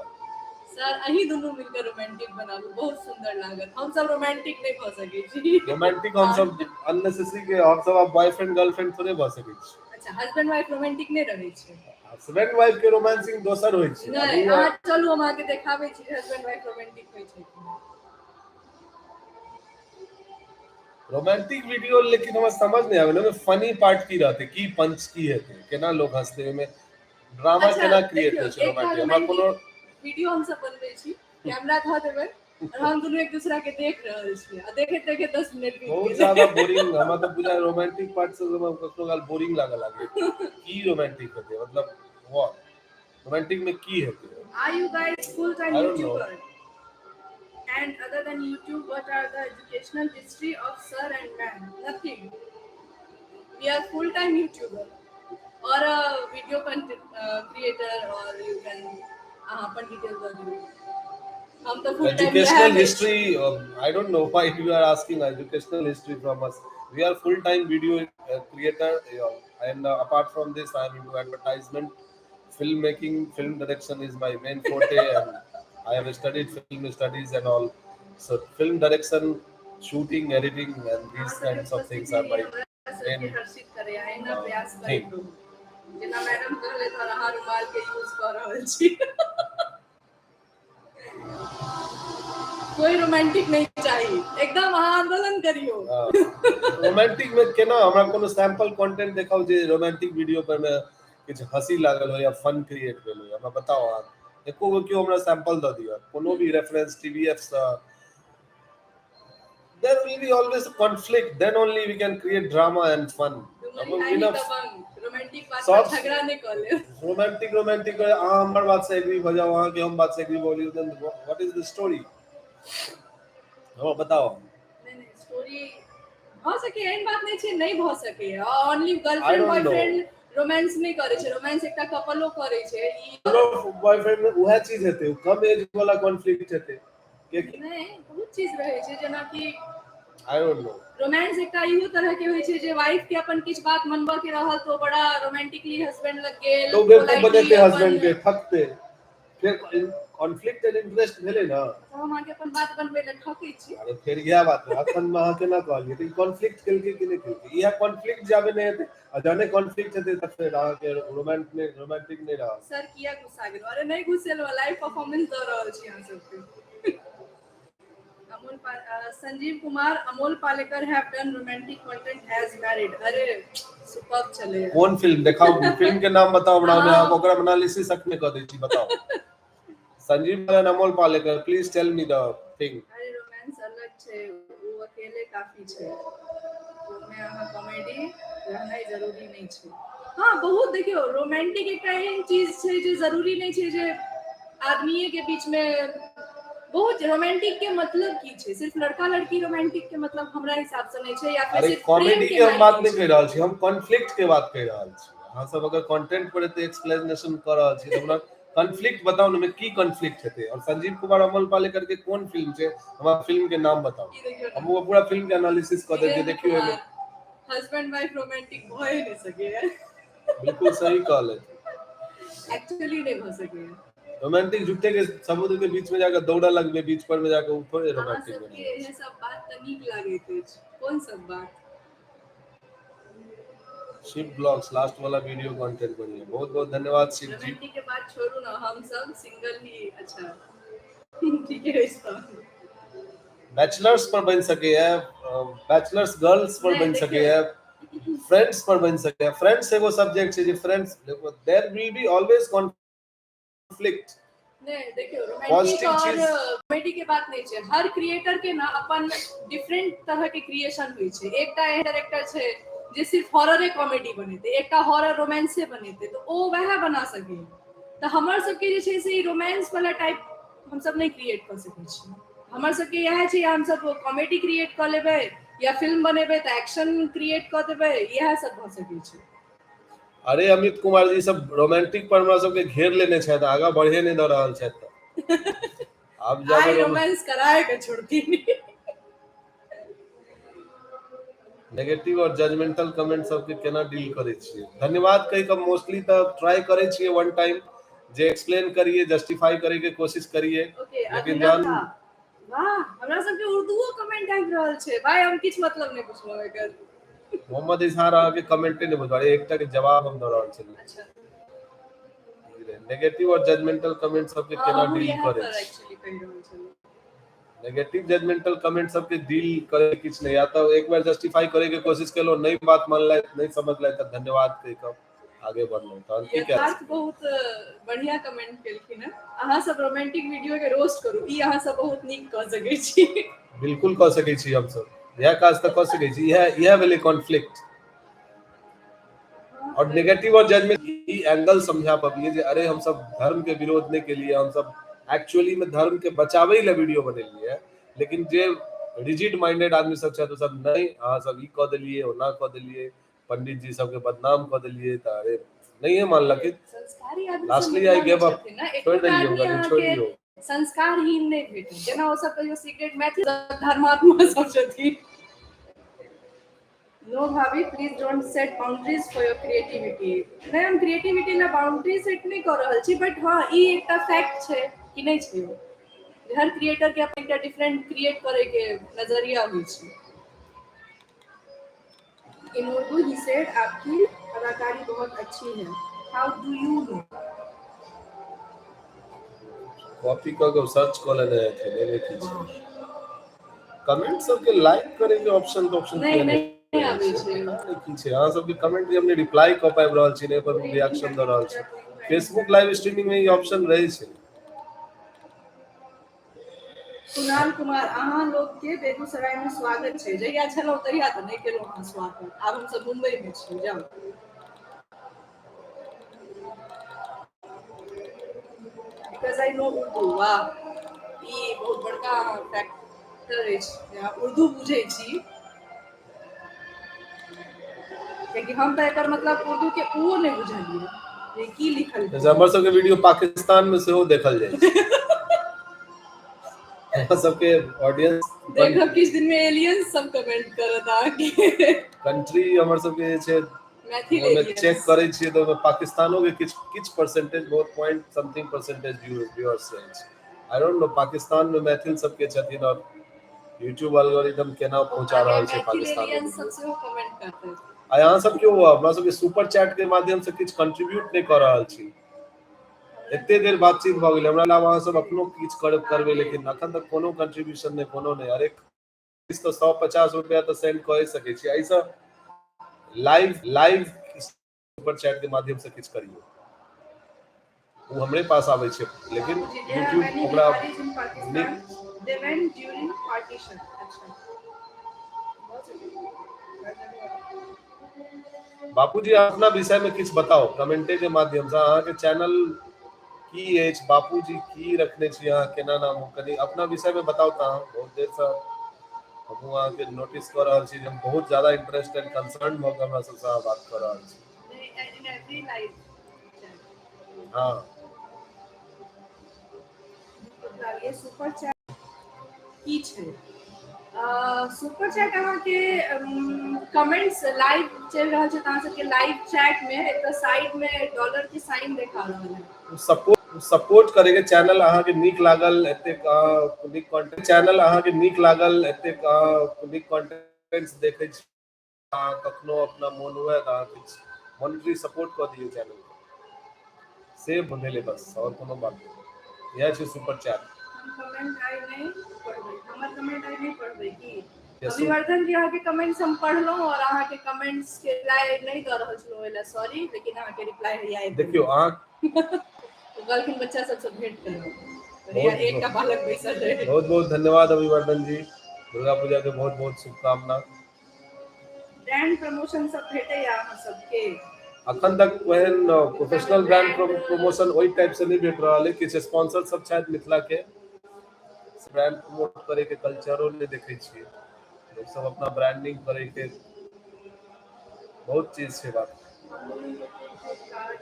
सर, अहीं दुनू मिलकर रोमांटिक बनाबू, बहुत सुंदर लागत। हम सब रोमांटिक नहि भऽ सकै छी। रोमांटिक हम सब अननेसेसरी के, हम सब आब बॉयफ्रेंड गर्लफ्रेंड थोड़े भऽ सकै छी। अच्छा, हस्बैंड वाइफ रोमांटिक नहि रहै छै? हस्बैंड वाइफ के रोमांसिंग दोसर होइ छै। नहि। अभी अहाँ चलू, हम अहाँके देखाबै छी हस्बैंड वाइफ रोमांटिक होइ छै कि नहि। रोमांटिक वीडियो, लेकिन हमरा समझ नहि आबै ओहिमे फनी पार्ट की रहतै, की पंच की हेतै, केना लोग हंसतै, ओहिमे ड्रामा अच्छा, केना क्रिएट देखियौ, होइ छै। एकटा रोमांटिक हमरा रोमांटिक कोनो वीडियो हम सब बनबै छी, कैमरा धऽ देबै और हम दुनू एक दूसरा के देख रहल छियै आ देखैत देखैत 10 मिनट बीत बहुत गेलै। ज्यादा बोरिंग हमरा तऽ बुझाय रोमांटिक पार्ट से हमरा कखनो काल बोरिंग लागऽ लागै। की रोमांटिक हेतै? मतलब what, romantic में की हेतै? Are you guys full-time I don't know. YouTuber? And other than YouTube, what are the educational history of sir and ma'am? Nothing. We are full-time YouTuber or a video content creator, or you can अहाँ अपन detail दऽ दियौ। हम तऽ full time Educational history, I don't know why you are asking educational history from us. We are full time video creator, and apart from this, I am into advertisement, filmmaking. Film direction is my main forte, and I have studied film studies and all. So film direction, shooting, editing and these kinds of things are my सबके हर्षित करे, एहिना प्रयास thing. करैत रहू। जेना madam कहले तऽ अहाँ रुमाल के यूज कऽ रहल छी। कोई रोमांटिक नहीं चाही, एकदम अहाँ आंदोलन करियौ। रोमांटिक में केना? हमरा कोनो सैंपल कंटेंट देखाउ जे रोमांटिक वीडियो पर में किछु हंसी लागल हो या फन क्रिएट भेल हो। हमरा बताओ अहाँ, एको गो केओ हमरा सैंपल दऽ दिअ, कोनो भी रेफरेंस टीवीएफ सँ। There will be always a conflict, then only we can create drama and fun. Romantic बात सब- पर झगड़ा नहि कऽ लेब। रोमांटिक, रोमांटिक, अहाँ हमर बात से एग्री भऽ जाओ, अहाँ के हम बात से एग्री भऽ लियौ, then what is the story? हमरा बताओ। नहि, स्टोरी भऽ सकैए, एहन बात नहि छै नहि भऽ सकैए। Only girlfriend I don't know. Boyfriend romance नहि करै छै, रोमांस एकटा कपलो करै छै ई। बॉयफ्रेंड में उएह चीज हेतै, ओ कम एज वाला कॉन्फ्लिक्ट हेतै, कियाकि नहि, बहुत चीज रहै छै, जेनाकि I don't know. Romance एकटा इहो तरह के होइ छै जे वाइफ के अपन किछु बात मनबऽ के रहल तो बड़ा रोमांटिकली हस्बैंड लग गेल। तो बेवकूफ बनेते हस्बैंड के, ठकते, फेर कॉन्फ्लिक्ट एंड इंटरेस्ट भेलै ने। तऽ हम अहाँके अपन बात बनबै लए ठकै छी। अरे फेर इएह बात है, अखन अहाँ केना कहलियै तऽ कॉन्फ्लिक्ट केलकै कि नहि केलकै? इएह कॉन्फ्लिक्ट जाबे नहि हेतै, आ जहने कॉन्फ्लिक्ट हेतै तऽ फेर अहाँके रोमांट नहि, रोमांटिक नहि रहत। सर किया गुस्सा गेलहुँ? अरे नहि गुस्सेलहुँ, लाइव परफॉर्मेंस दऽ रहल छी अहाँ सबके। अमोल Sanjeev Kumar, Amol Palekar have done romantic content as married. अरे सुपर्ब छलै। कोन फिल्म देखाउ? फिल्म के नाम बताउ हमरा, हम ओकरा एनालिसिस अखने कऽ दै छी, बताउ। Sanjeev and Amol Palekar, please tell me the thing. अरे रोमांस अलग छै, ओ अकेले काफी छै, ओमे अहाँ कॉमेडी रहनाइ जरूरी नहि छै। हाँ बहुत देखियौ, रोमांटिक एकटा एहन चीज छै जे जरूरी नहि छै जे आदमीए के बीच में। बहुत रोमांटिक के मतलब की छै? सिर्फ लड़का लड़की रोमांटिक के मतलब हमरा हिसाब से नहीं छै, या फिर अरे सिर्फ प्रेम कॉमेडी के के हम बात मायने नहि छै। कहि रहल छी, हम कॉन्फ्लिक्ट के बात कहि रहल छी। अहाँ सब अगर कंटेंट पर एते एक्सप्लेनेशन कऽ रहल छी तऽ हमरा कॉन्फ्लिक्ट बताउ ने, की कॉन्फ्लिक्ट हेतै? और संजीव कुमार अमोल पालेकर के कोन फिल्म छै, हमरा फिल्म के नाम बताउ। ई देखियौ। हम वो पूरा फिल्म के एनालिसिस कऽ देब जे देखियौ एहिमे। हस्बैंड वाइफ रोमांटिक भए नहि सकैए। बिल्कुल सही कहले। एक्चुअली नहि भऽ सकैए। रोमांटिक झूठे के समुद्र के बीच में जाकर दौड़ा लगबे, बीच पर में जाकर थोड़े अहाँ रोमांटिक सबके बने। इएह सब बात तऽ नीक लागैत अछि। कोन सब बात? शिव ब्लॉग्स, लास्ट वाला वीडियो कंटेंट बढ़िया, बहुत बहुत धन्यवाद शिव जी। रोमांटिक के बात छोड़ू ना, हम सब सिंगल ही अच्छा ठीक है तऽ। बैचलर्स पर बन सके है, बैचलर्स गर्ल्स पर नहि, बन सके है, फ्रेंड्स पर बन सके है। फ्रेंड्स एगो सब्जेक्ट छै जे फ्रेंड्स, देखो there will be always conflict. नहि देखियौ, रोमांटिक पॉजिटिव और चीज। कॉमेडी के बात नहि छै। हर क्रिएटर के ना अपन डिफरेंट तरह के क्रिएशन होइ छै। एकटा एहन डायरेक्टर छै जे सिर्फ हॉररे कॉमेडी बनेतै, एकटा हॉरर रोमांसे बनेतै, तऽ ओ वएह बना सकैए। तऽ हमर सबके जे छै से ई रोमांस वाला टाइप हमसब नहि क्रिएट कऽ सकै छी। हमर सबके इएह छै, या हमसब कॉमेडी क्रिएट कऽ लेबै या फिल्म बनेबै तऽ एक्शन क्रिएट कऽ देबै, इएह सब भऽ सकै छै। अरे अमित कुमार जी सब रोमांटिक पर हमरा सबके घेर लेने छथि, आगा बढ़े नहि दऽ रहल छथि। आब आइ जाकर रोमांस कराए के छोड़थिन। नेगेटिव और जजमेंटल कमेंट सबके केना डील करै छियै? धन्यवाद कहि कऽ मोस्टली तऽ ट्राई करै छियै वन टाइम जे एक्सप्लेन करिए, जस्टिफाई करे के कोशिश करिए। ओके। लेकिन अभिनव जहन झा, वाह, हमरा सबके उर्दूओ कमेंट आबि रहल छै। भाय हम किछु मतलब नहि बुझलहुँ एकर। मोहम्मद इजहार अहाँके कमेंटे नहि बुझल, एकटा के जवाब हम दऽ रहल छलियै। अच्छा। नेगेटिव और जजमेंटल कमेंट सबके हाँ, केना हमहूँ डील इएह करै पर छी? एक्चुअली कहि रहल छलहुँ। नेगेटिव जजमेंटल कमेंट सबके डील करे किछु नहि, या तऽ एक बार जस्टिफाई करे के कोशिश केलहुँ, नहि बात मानलथि, नहि समझलथि तऽ धन्यवाद कहि कऽ आगे बढ़लहुँ, तहन की कए यथार्थ बहुत बढ़िया कमेंट केलखिन हेँ। अहाँ सब रोमांटिक वीडियो के रोस्ट करू, ई अहाँ सब बहुत नीक कऽ सकै छी। बिल्कुल कऽ सकै छी हमसब, इएह काज तऽ कऽ सकै छी। इएह इएह भेलै कॉन्फ्लिक्ट और नेगेटिव और जजमेंट। ई एंगल समझा पबियै जे अरे हमसब धर्म के विरोध नहि केलियै, हमसब एक्चुअली में धर्म के बचाबै लए वीडियो बनेलियै, लेकिन जे रिजिड माइंडेड आदमी सब छथि ओ सब नहि, अहाँ सब ई कऽ देलियै, ओना कऽ देलियै, पंडित जी सबके बदनाम कऽ देलियै, तऽ अरे नहिये मानलखिन। संस्कारी आदमी सब लास्टली मिथिला आई मे गेव अप, छथिन ने, छोड़ि एकोटा देलियै आदमी हुनका कि छोड़ि अहाँके दियौ। संस्कारहीन नहि भेटत। जेना ओ सब कहियो सिगरेट, मैथिल धर्मात्मा सब छथिन। नो भाभी, please don't set boundaries for your creativity. नहि, हम क्रिएटिविटी लए बाउंड्री सेट नहि कऽ रहल छी, बट हँ ई एकटा फैक्ट छै कि नहि छै जे हर क्रिएटर के अपन एकटा डिफरेंट क्रिएट करे के नजरिया होइ छै। In Urdu he said आपकी अदाकारी बहुत अच्छी है। How do you know? Copy कऽ के सर्च कऽ लेने हेथिन, एहिमे की छै? कमेंट सबके लाइक करे के ऑप्शन तऽ ऑप्शन नहि किया नहि नहि आबै छै। पता नहि की छै। अहाँ सबके कमेंट के हम नहि रिप्लाई कऽ पाबि रहल छी, नहि पर रिएक्शन दऽ रहल छी। फेसबुक लाइव स्ट्रीमिंग में ई ऑप्शन रहै छै। कुणाल कुमार, अहाँ लोग के बेगूसराय में स्वागत छै। जहिया छलहुँ तहिया तऽ नहि केलहुँ अहाँ स्वागत, आब हमसब मुंबई में छी, जाउ। Because I know Urdu, वाह, ई बहुत बड़का फैक्टर अछि जे अहाँ उर्दू बुझै छी, कियाकि हम तऽ एकर मतलब उर्दू के ओहो नहि बुझलियै जे की लिखल जैसे हमर सबके वीडियो पाकिस्तान में सेहो देखल जाइ छै। हमरा सबके ऑडियंस देखब किछु दिन में एलियंस सब कमेंट करत अहाँके। कंट्री हमर सबके जे छै मैथिल ओहिमे एलियंस। चेक करै छियै तऽ ओहिमे पाकिस्तानो के किछु किछु परसेंटेज, बहुत पॉइंट समथिंग परसेंटेज व्यूअर्स रहै छै। I don't know Pakistan मे मैथिल सबके छथिन और यूट्यूब एल्गोरिथम केना पहुंचा रहल छै मैथिल पाकिस्तान एलियंस मे। सब सेहो कमेंट करतै। आ अहाँ सब केओ हमरा सबके सुपर चैट के माध्यम से किछु कंट्रीब्यूट नहि कऽ रहल छी। एते देर बातचीत भऽ गेलै, हमरा आब अहाँ सब अपनो किछु करबै, लेकिन अखन तक कोनो कंट्रीब्यूशन नहि, कोनो नहि। अरे किछु तऽ 150 रुपया तऽ सेंड कऽ सकै छी एहिसँ। लाइव लाइव सुपर चैट के माध्यम से किछु करियौ, ओ हमरे पास आबै छै, लेकिन बाबूजी, there are YouTube many ओकरा Biharis in Pakistan. They went during partition. अच्छा। बापूजी, अपना विषय में किछु बताउ कमेंटे के माध्यम से। अहाँके चैनल की अछि, बापूजी की रखने छी अहाँ, केना नाम हो, कनि अपना विषय में बताउ। तऽ अहाँ बहुत देर से हमहूँ अहाँके नोटिस कऽ रहल छी जे हम बहुत ज्यादा इंटरेस्ट एंड कंसर्न भऽ कऽ हमरा सबसँ अहाँ बात कऽ रहल छी। In every live chat. हँ। ये सुपर चैट की छै? सुपर चैट अहाँके कमेंट्स लाइव चलि रहल छै तऽ अहाँ सबके लाइव चैट में एकटा साइड में डॉलर के साइन देखा रहल है। सपोर्ट सपोर्ट करे के चैनल अहाँके नीक लागल, एतेक अहाँ नीक कंटेंट, चैनल अहाँके नीक लागल, एतेक अहाँ नीक कंटेंट्स देखै छी, अहाँ कखनो अपना मोन हुए तऽ अहाँ किछु मॉनिटरी सपोर्ट कऽ दियौ चैनल के, से भेलै बस, आओर कोनो बात नहि। इएह छै सुपर चैट। हम कमेंट आइ नहि पढ़बै, हमर कमेंट आइ नहि पढ़बै की? अभिवर्धन जी, अहाँके कमेंट्स हम पढ़लहुँ और अहाँके कमेंट्स के रिप्लाई नहि दऽ रहल छलहुँ, ओहि लए सॉरी, लेकिन अहाँके रिप्लाई हैया आबि गेल। देखियौ अहाँ ओ कहलखिन बच्चा सबसँ भेंट करब, हैया एकटा बालक बैसल रहै। बहुत बहुत धन्यवाद अभिवर्धन जी, दुर्गा पूजा के बहुत बहुत शुभकामना। ब्रांड प्रमोशन सब भेटैया अहाँ सबके? अखन तक ओहन प्रोफेशनल ब्रांड प्रमोशन ओहि टाइप से नहि भेट रहल है। किछु स्पॉन्सर सब छथि मिथिला के, ब्रांड प्रमोट करे के कल्चरो नहि देखै छियै, लोक सब अपना ब्रांडिंग करे के बहुत चीज छै बात। हम लोगन के जे काज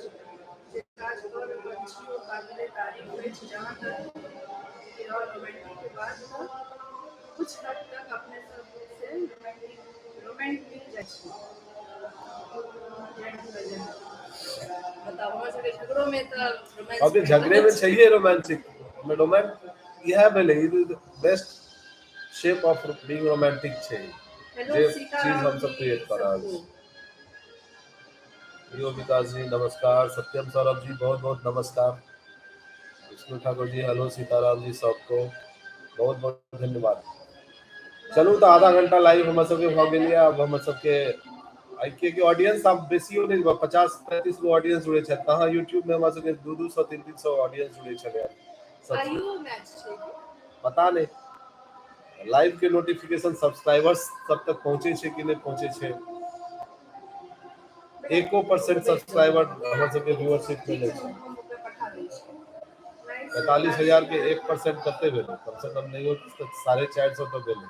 जे काज कऽ रहल छी ओ काबिले तारीफ अछि। जहाँ तक कि और रोमांटिक के बाद तऽ कुछ हद तक अपने सब से रोमांटिक रोमांट मिल जाइ छै। बताउ, हमर सबके झगड़ो में तऽ रोमांस। अभी झगड़े में छैहे रोमांटिक, रोमांट इएह भेलै, ई best shape of being romantic छै। हेलो जे चीज सीताराम हमसब जी क्रिएट कऽ रहल सबको। छी। यो विकास जी नमस्कार, सत्यम सौरभ जी बहुत बहुत नमस्कार, विष्णु ठाकुर जी हेलो, सीताराम जी सबको बहुत बहुत धन्यवाद। चलू तऽ आधा घंटा लाइव हमर सबके भऽ गेल यऽ। आब हमर सबके आइ के ऑडियंस आब बेसियो नहि, 50-35 गो ऑडियंस जुड़े छथि, तहाँ यूट्यूब में हमरा सबके 200-200 300-300 ऑडियंस जुड़े छलै। सब आइयो मैच छै की? पता नहि, लाइव के नोटिफिकेशन सब्सक्राइबर्स सब तक पहुंचे छै कि नहि पहुंचे छै। 1% सब्सक्राइबर हमर सबके व्यूअरशिप ठीक मिलै छै, छै। हम ओकरा पठा दै छी। 45,000 के 1% कते भेलै? कम से कम नहियो तऽ 450 तऽ भेलै।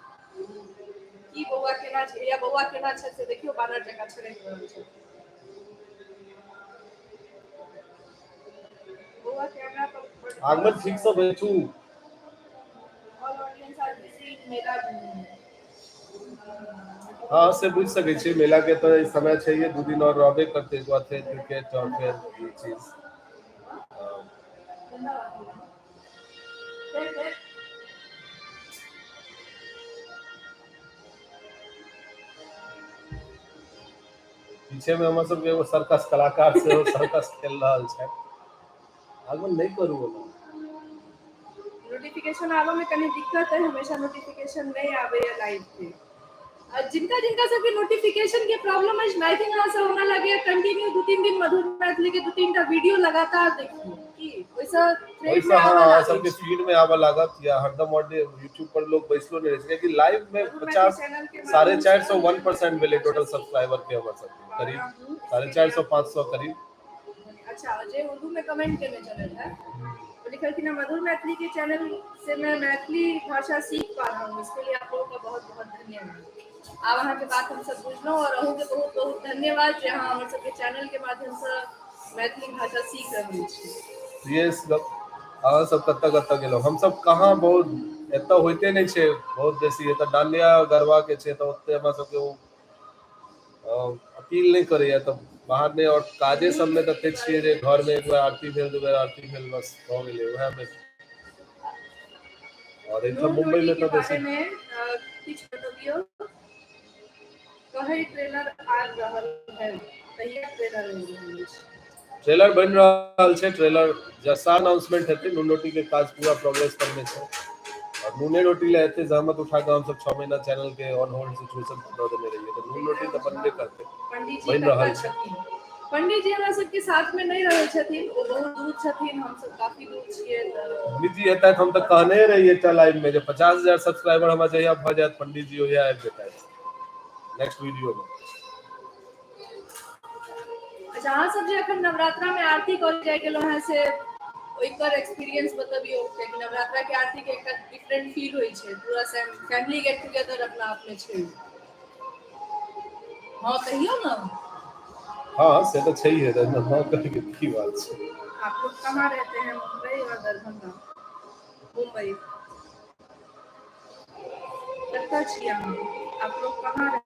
की बौआ केना छै या बौआ केना छै से देखियौ, बानर जकाँ छरकि रहल छै बौआ कैमरा पर बड आगमन ठीक से बैठू। All audience are busy in मेला घूमने। हँ, से बुझि सकै छियै, मेला के तऽ ई समय छैहे, 2 दिन आओर रहबे करतै, एक बाद फेर क्रिकेट और फेर ई चीज। धन्यवाद। फेर फेर पीछे में हमर सबके एगो सर्कस कलाकार सेहो सर्कस खेल रहल छथि। आगमन नहि करू ओना। नोटिफिकेशन आबऽ में कनी दिक्कत है, हमेशा नोटिफिकेशन नहि आबैया लाइव के। आ जिनका जिनका सबके नोटिफिकेशन के प्रॉब्लम अछि, I think अहाँ सब हमरा लगैया कंटिन्यू 2-3 दिन मधुर मैथिली के 2-3 टा वीडियो लगातार देखियौ की ओहिसँ थ्रेड ओहिसँ में हँ, आबऽ अहाँ लागै सबके छै। फीड में आबऽ लागत या हरदम यूट्यूब पर लोग बैसलो नहि रहै छै, कियाकि लाइव में मधुर मैथिली 50 चैनल के साढ़े माध्यम चारि से सौ 1% भेलै मैथिली टोटल भाषा सीख सब्सक्राइबर के हमर सबके पा करीब रहा हूँ, साढ़े इसके चारि लिए सौ आप 500 लोगों को करीब। अच्छा, जे उर्दू में कमेंट केने छलै है, वो लिखलखिन हैं, मधुर मैथिली के चैनल से मैं मैथिली भाषा सीख पा रहा हूँ, इसके लिए आप लोगों का बहुत बहुत धन्यवाद। आब अहाँके बात हमसब बुझलहुँ और अहूँके बहुत बहुत धन्यवाद जे अहाँ हमर सबके चैनल के माध्यमसँ मैथिली भाषा सीख रहल छी। यस, अहाँ सब कतऽ कतऽ गेलहुँ? हमसब कहाँ, बहुत एतऽ होइते नहि छै बहुत बेसी। एतऽ डांडिया गरबा के छै तऽ ओते हमरा सबके ओ अपील नहि करैया, तऽ बाहर नहि। और काजे सबमे तते छियै जे घरमे एक बेर आरती भेल, दू बेर आरती भेल, बस भऽ गेलै उएह मे। और एहिठाम नून मुंबई रोटी मे के तऽ बेसी बारे मे किछु बतबियौ। कहै ट्रेलर आबि रहल है, कहिया ट्रेलर आबि रहल अछि? ट्रेलर बनि रहल छै। ट्रेलर जैसा अनाउंसमेंट हेतै, नून रोटी के काज पूरा प्रोग्रेस पर मे छै। और नूने रोटी लए एते जहमत उठा कऽ हमसब 6 महीना चैनल के ऑन होल्ड सिचुएशन दऽ देने रहियै, तऽ नून रोटी विक्रम तऽ झा, बनबे करतै। पंडीजी बनि कतऽ रहल छै। छथिन? पंडीजी हमरा सबके साथ मे नहि रहै छथिन। ओ बहुत दूर छथिन, हमसब काफी दूर छियै तऽ पंडित जी एतै, हम तऽ कहने रहियै एकटा लाइव मे जे 50,000 सब्सक्राइबर हमरा जहिया भऽ जायत, पंडित जी ओहिया आबि जेतैथ नेक्स्ट वीडियो मे। अच्छा, अहाँ सब जे अखन नवरात्रा मे आरती करे जाय गेलहुँ हेँ से ओहिकर एक्सपीरियंस बतबियौ, कियाकि नवरात्रा के आरती के एकटा डिफरेंट फील होइ छै। पूरा फैमिली गेट टुगेदर अपना आप मे छै। हँ, कहियौ ने। हँ, से तऽ छैहे, तऽ एहिमे हँ कहै के की बात छै? आप लोग कहाँ रहते हैं? मुंबई और दरभंगा। मुंबई। कतऽ छी अहाँ? आप लोग कहाँ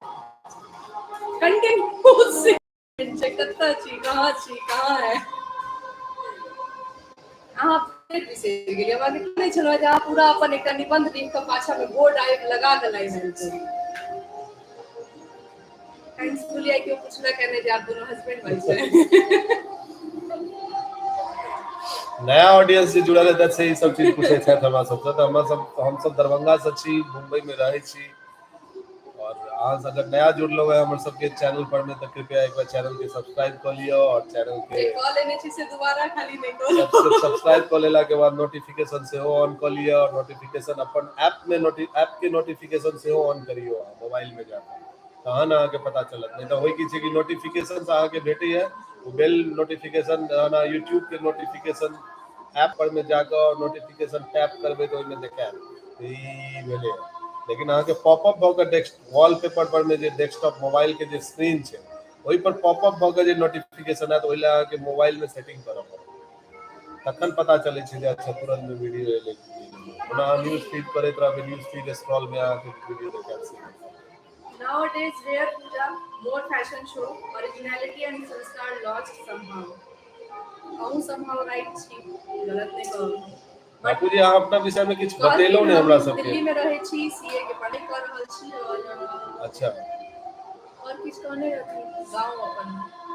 कंटिन्यू छै? कतऽ छी, कहाँ छी, कहाँ है अहाँ? फेर बिसरि गेलियै। हमरा कहने छलहुँ जे अहाँ पूरा अपन एकटा निबंध लिख कऽ पाछा मे बोर्ड आबि लगा कऽ लाइव आयल करू। थैंक्सफुली आइ केओ पुछलक नहि जे आप दोनों हस्बैंड वाइफ है। नया ऑडियंस जे जुड़ल हेतै से ई सब चीज पूछै छथि हमरा सबसँ। तऽ हमरा सब, हमसब दरभंगा से छी, मुंबई मे रहै छी। और अहाँ सब अगर नया जुड़लहुँ हैं हमर सबके चैनल पर में, तऽ कृपया एक बार चैनल के सब्सक्राइब कऽ लिअ और चैनल के जे कऽ लेने छी से दोबारा खाली नहि करू। सब्सक्राइब कऽ लेला के बाद नोटिफिकेशन सेहो ऑन कऽ लिअ और नोटिफिकेशन अपन ऐप मे नोटि ऐप के नोटिफिकेशन सेहो ऑन करियौ अहाँ मोबाइल मे जाकऽ, तहन अहाँके पता चलत। नहि तऽ होइ की छै कि नोटिफिकेशन अहाँके भेटैया ओ बेल नोटिफिकेशन, जहन अहाँ यूट्यूब के नोटिफिकेशन ऐप पर मे जाकऽ नोटिफिकेशन टैप करबै तऽ ओहिमे देखायत ई भेलै, लेकिन अहाँके पॉपअप भऽ कऽ डेस्क वॉलपेपर पर मे जे डेस्कटॉप मोबाइल के जे स्क्रीन छै, ओहि पर पॉपअप भऽ कऽ जे नोटिफिकेशन आयत, ओहि लए अहाँके मोबाइल मे सेटिंग करऽ पड़त, तखन पता चलै छै जे अच्छा, तुरंत मे वीडियो एलै। ओना अहाँ न्यूज फीड करैत रहबै, न्यूज फीड स्क्रॉल मे अहाँके वीडियो देखायत से। Nowadays, rare puja, more fashion show, originality and sanskar lost somehow. अहूँ somehow right छी, गलत नहि कहब। बापूजी, अहाँ अपना विषय मे किछु बतेलहुँ ने हमरा सबके। दिल्ली मे रहै छी, सीए के पढ़ाई कऽ रहल छी और और किछु कहने रहथिन, गाँव अपन,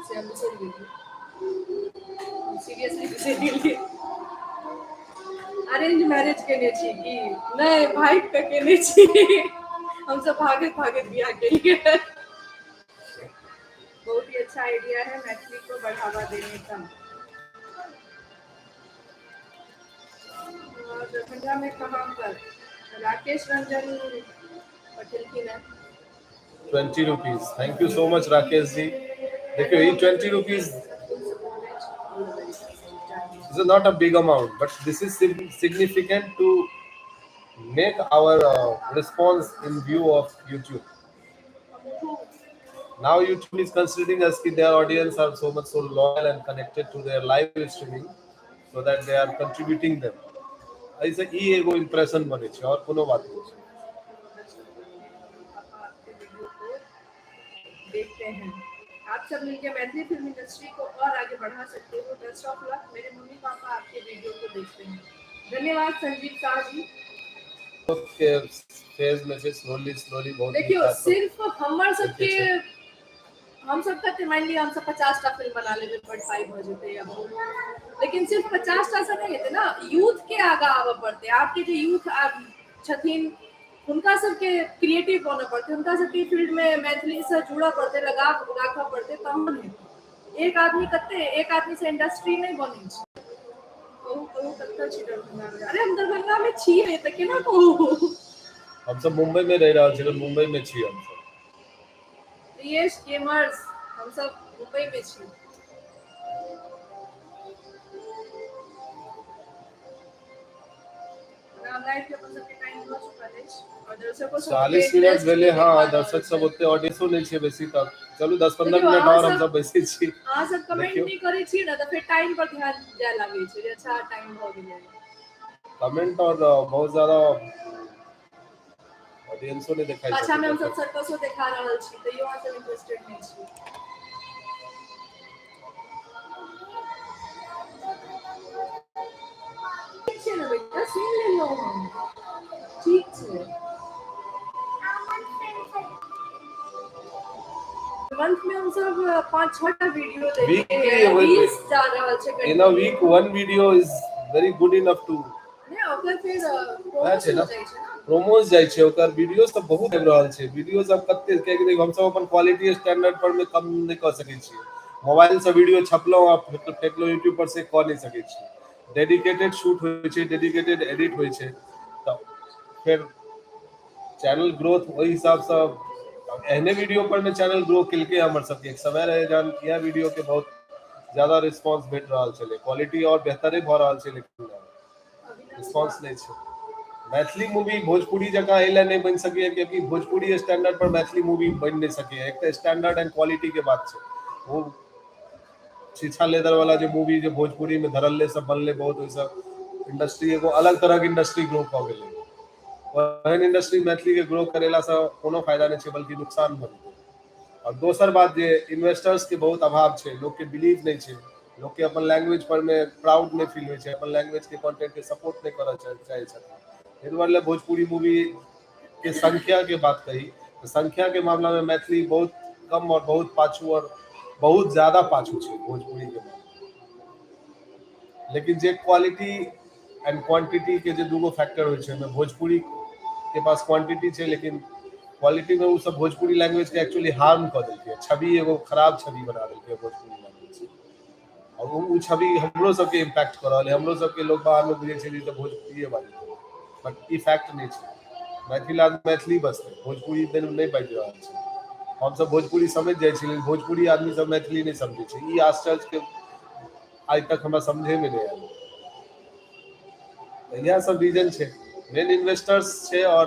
से हम बिसरि गेलियै। सीरियसली बिसरि गेलियै। अरेंज मैरिज केने छी कि नहि? भागि कऽ केने छी। हमसब भागैत भागैत बियाह केलियै। बहुत ही अच्छा आइडिया है मैथिली को बढ़ावा देने का। और दरभंगा में कहाँ पर? राकेश रंजन पठेलखिन है। ₹20, thank you so much Rakesh ji. देखियौ, ई ₹20 this is not a big amount, but this is significant to make our response in view of YouTube. Now YouTube is considering us that their audience are so much so loyal and connected to their live streaming, so that they are contributing them. एहिसँ ई एगो impression बनै छै और कोनो बात नहि छै। आपके वीडियो को देखते हैं। आप सब मिलकर मैथिली फिल्म इंडस्ट्री को और आगे बढ़ा सकते हो। बेस्ट ऑफ लक। मेरे मम्मी पापा आपके वीडियो को देखते हैं। धन्यवाद संजीव शाह जी। के फेज में छै, स्लोली स्लोली बहुत देखियौ, नीक काज सब सिर्फ हमर सबके छै। हम सब कते, मानि लिअ हमसब 50 टा फिल्म बना लेबै, बड पाइ भऽ जेतै या बहुत, लेकिन सिर्फ 50 टा से नहि हेतै ने। यूथ के आगाँ आबऽ पड़तै। आबके जे यूथ आब छथिन, हुनका सबके क्रिएटिव बनऽ पड़तै, हुनका सबके फील्ड मे मैथिली से जुड़ऽ पड़तै, लगाव राखऽ पड़तै, तहन हेतै। एक आदमी कते, एक आदमी से इंडस्ट्री नहि बनै छै। कहू कहू, कतऽ छी दरभंगा मे? अरे, हम दरभंगा मे छियै तऽ केना कहू? हमसब मुंबई में रहि रहल छी, मुंबई में छी हमसब। प्रियेश गेमर्स, हमसब मुंबई मे छी। लाइव के अपन सबके टाइम भऽ चुकल अछि और दर्शको सबके 40 मिनट इंटरेस्ट भेलै। देखा हँ, रहल दर्शक सब छै। ओते ऑडियंसो नहि छै बेसी, तऽ चलू 10-15 देखियौ, मिनट अहाँ आओर सब हमसब बैसै छी। अहाँ सब कमेंट देखियौ। नहि करै छियै ने, तऽ फेर टाइम पर ध्यान जाय लागै छै जे अच्छा, टाइम भऽ गेलै। कमेंट और बहुत ज्यादा ऑडियंसो नहि देखाइ पाछा मे छथिन। हमसब सर्कसो देखा रहल छी, तैयो अहाँ सब इंटरेस्टेड नहि छी। ठीक छै ने बेटा, सुनि लेलहुँ हम, ठीक छै। मंथ में हम सब 5-6 टा वीडियो Weekly देलियै, होइत रील्स जा रहल छै। In a week one video is very good enough to नहि, ओकर फेर वएह छै प्रमोशन ने। हो जाइ छै ने। प्रोमोज जाइ छै, ओकर वीडियो सब बहुत आबि रहल छै। वीडियो सब कते, कियाकि देखियौ हमसब अपन क्वालिटी स्टैंडर्ड पर मे कम नहि कऽ सकै छियै। मोबाइल से वीडियो छपलहुँ आ फेकलहुँ यूट्यूब पर, से कऽ नहि सकै छियै। डेडिकेटेड शूट होइ छै, डेडिकेटेड एडिट होइ छै, तऽ फेर चैनल ग्रोथ ओहि हिसाबसँ। एहने वीडियो पर मे चैनल ग्रो केलकै हमर सबके। एक समय रहै जहन इएह वीडियो के बहुत ज्यादा रिस्पॉन्स भेट रहल छलै। क्वालिटी आओर बेहतरे भऽ रहल छै, लेकिन अभिनव रिस्पॉन्स झा नहि छै। मैथिली मूवी भोजपुरी जकाँ एहि लए नहि बनि सकैए, कियाकि भोजपुरी स्टैंडर्ड पर मैथिली मूवी बनि नहि सकैए। एक तऽ स्टैंडर्ड एंड क्वालिटी के बात छै। ओ छीछा लेदर वाला जे मूवी जे भोजपुरी मे धड़ल्ले सब बनलै बहुत, ओहिसँ इंडस्ट्री एगो अलग तरह के इंडस्ट्री ग्रो कऽ गेलै। ओहन इंडस्ट्री मैथिली के ग्रो करेलासँ कोनो फायदा नहि छै, बल्कि नुकसान भऽ जेतै। आओर दोसर बात जे इन्वेस्टर्स के बहुत अभाव छै, लोकके बिलीव नहि छै, लोकके अपन लैंग्वेज पर मे प्राउड नहि फील होइ छै, अपन लैंग्वेज के कंटेंट के सपोर्ट नहि करऽ चाहै छथिन। ताहि दुआरे लए भोजपुरी मूवी के संख्या के बात कही तऽ संख्या के मामला मे मैथिली बहुत कम और बहुत पाछू और बहुत ज्यादा पाछू छै भोजपुरी के मामला। लेकिन जे क्वालिटी एंड क्वांटिटी के जे दूगो फैक्टर होइ छै, ओहिमे भोजपुरी के पास क्वांटिटी छै, लेकिन क्वालिटी मे ओ सब भोजपुरी लैंग्वेज के एक्चुअली हार्म कऽ देलकै। छवि एगो खराब छवि बना देलकै भोजपुरी लैंग्वेज के, आओर ओ छवि हमरो सबके इम्पैक्ट कऽ रहल है। हमरो सबके लोग बाहर मे बुझै छै जे ई तऽ भोजपुरिये बाजै छै, बट ई फैक्ट नहि छै। मैथिल आदमी मैथिली बजतै, भोजपुरी नहि बाजि रहल छै। हमसब भोजपुरी समझि जाइ छी, लेकिन भोजपुरी आदमी सब मैथिली नहि समझै छै। ई आश्चर्य के आइ तक हमरा समझे मे नहि आयल। तऽ इएह सब रीजन छै। मेन इन्वेस्टर्स छै और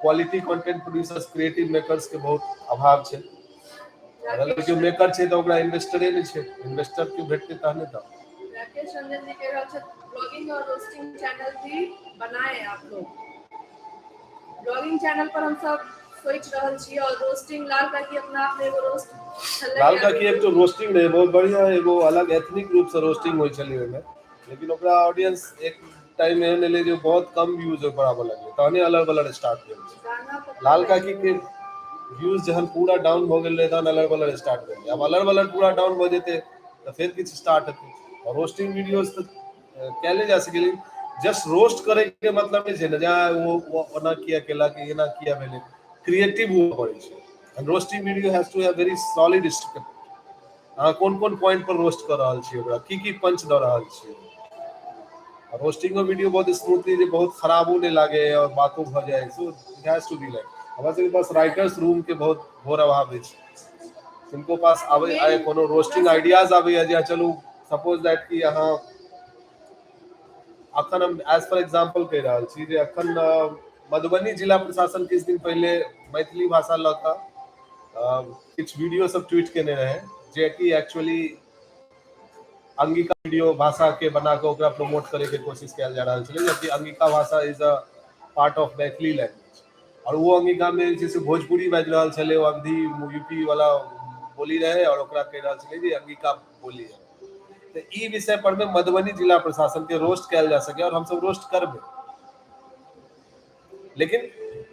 quality content producers, creative makers के बहुत अभाव छै। अगर राकेश केओ मेकर छै तऽ ओकरा इन्वेस्टरे नहि छै। इन्वेस्टर केओ भेटतै तहने तऽ। राकेश रंजन जी कह रहल छथि, ब्लॉगिंग और रोस्टिंग चैनल भी बनाए आप लोग। ब्लॉगिंग चैनल पर हम सब सोचि रहल छी, और रोस्टिंग, लाल काकी अपना आप में एगो रोस्ट छलै। लाल काकी एक तो रोस्टिंग रहै, बहुत बढ़िया, एगो अलग एथनिक रूप से रोस्टिंग होइ छलै ओहिमे, लेकिन ओकरा ऑडियंस एक टाइम एहन एलै जे बहुत कम व्यूज ओहि पर आबऽ लगलै, तहने अलर बलर स्टार्ट भेल छै। गाना पता लाल नहि। काकी के व्यूज जहन पूरा डाउन भऽ गेल रहै, तहन अलर बलर स्टार्ट भेलै। आब अलर बलर पूरा डाउन भऽ जेतै तऽ फेर किछु स्टार्ट हेतै। और रोस्टिंग वीडियोज तऽ कयले जा सकै, लेकिन जस्ट रोस्ट करे के मतलब नहि छै ने जे ओ ओना किया केलक, एना किया भेलै। क्रिएटिव हुअ पड़ै छै, and roasting video has to have very solid script. अहाँ कोन कोन पॉइंट पर रोस्ट कऽ रहल छियै, ओकरा की की पंच दऽ रहल छियै। रोस्टिंगो वीडियो बहुत स्मूथली, जे बहुत खराबो नहि लागे और बातो भऽ जाए, so it has to be like. हमरा सबके पास राइटर्स रूम के बहुत घोर अभाव अछि। किनको पास आबै आइ मेन कोनो हमरा रोस्टिंग सबके आइडियाज आबैया जे चलू, सपोज that कि अहाँ अखन हम एज फॉर एग्जाम्पल कहि रहल छी जे अखन मधुबनी जिला प्रशासन किछु दिन पहिले मैथिली भाषा लऽ कऽ किछु वीडियो सब ट्वीट केने रहै, जे कि एक्चुअली अंगिका वीडियो भाषा के बना कऽ ओकरा प्रमोट करे के कोशिश कयल जा रहल छलै, जबकि अंगिका भाषा is a part of Maithili language. आओर ओ अंगिका मे जे छै से भोजपुरी बाजि रहल छलै, ओ अवधी यूपी वाला बोली रहै, आओर ओकरा कहि रहल छलै जे अंगिका बोली है। तऽ ई विषय पर मे मधुबनी जिला प्रशासन के रोस्ट कयल जा सके, और हमसब रोस्ट करबै, लेकिन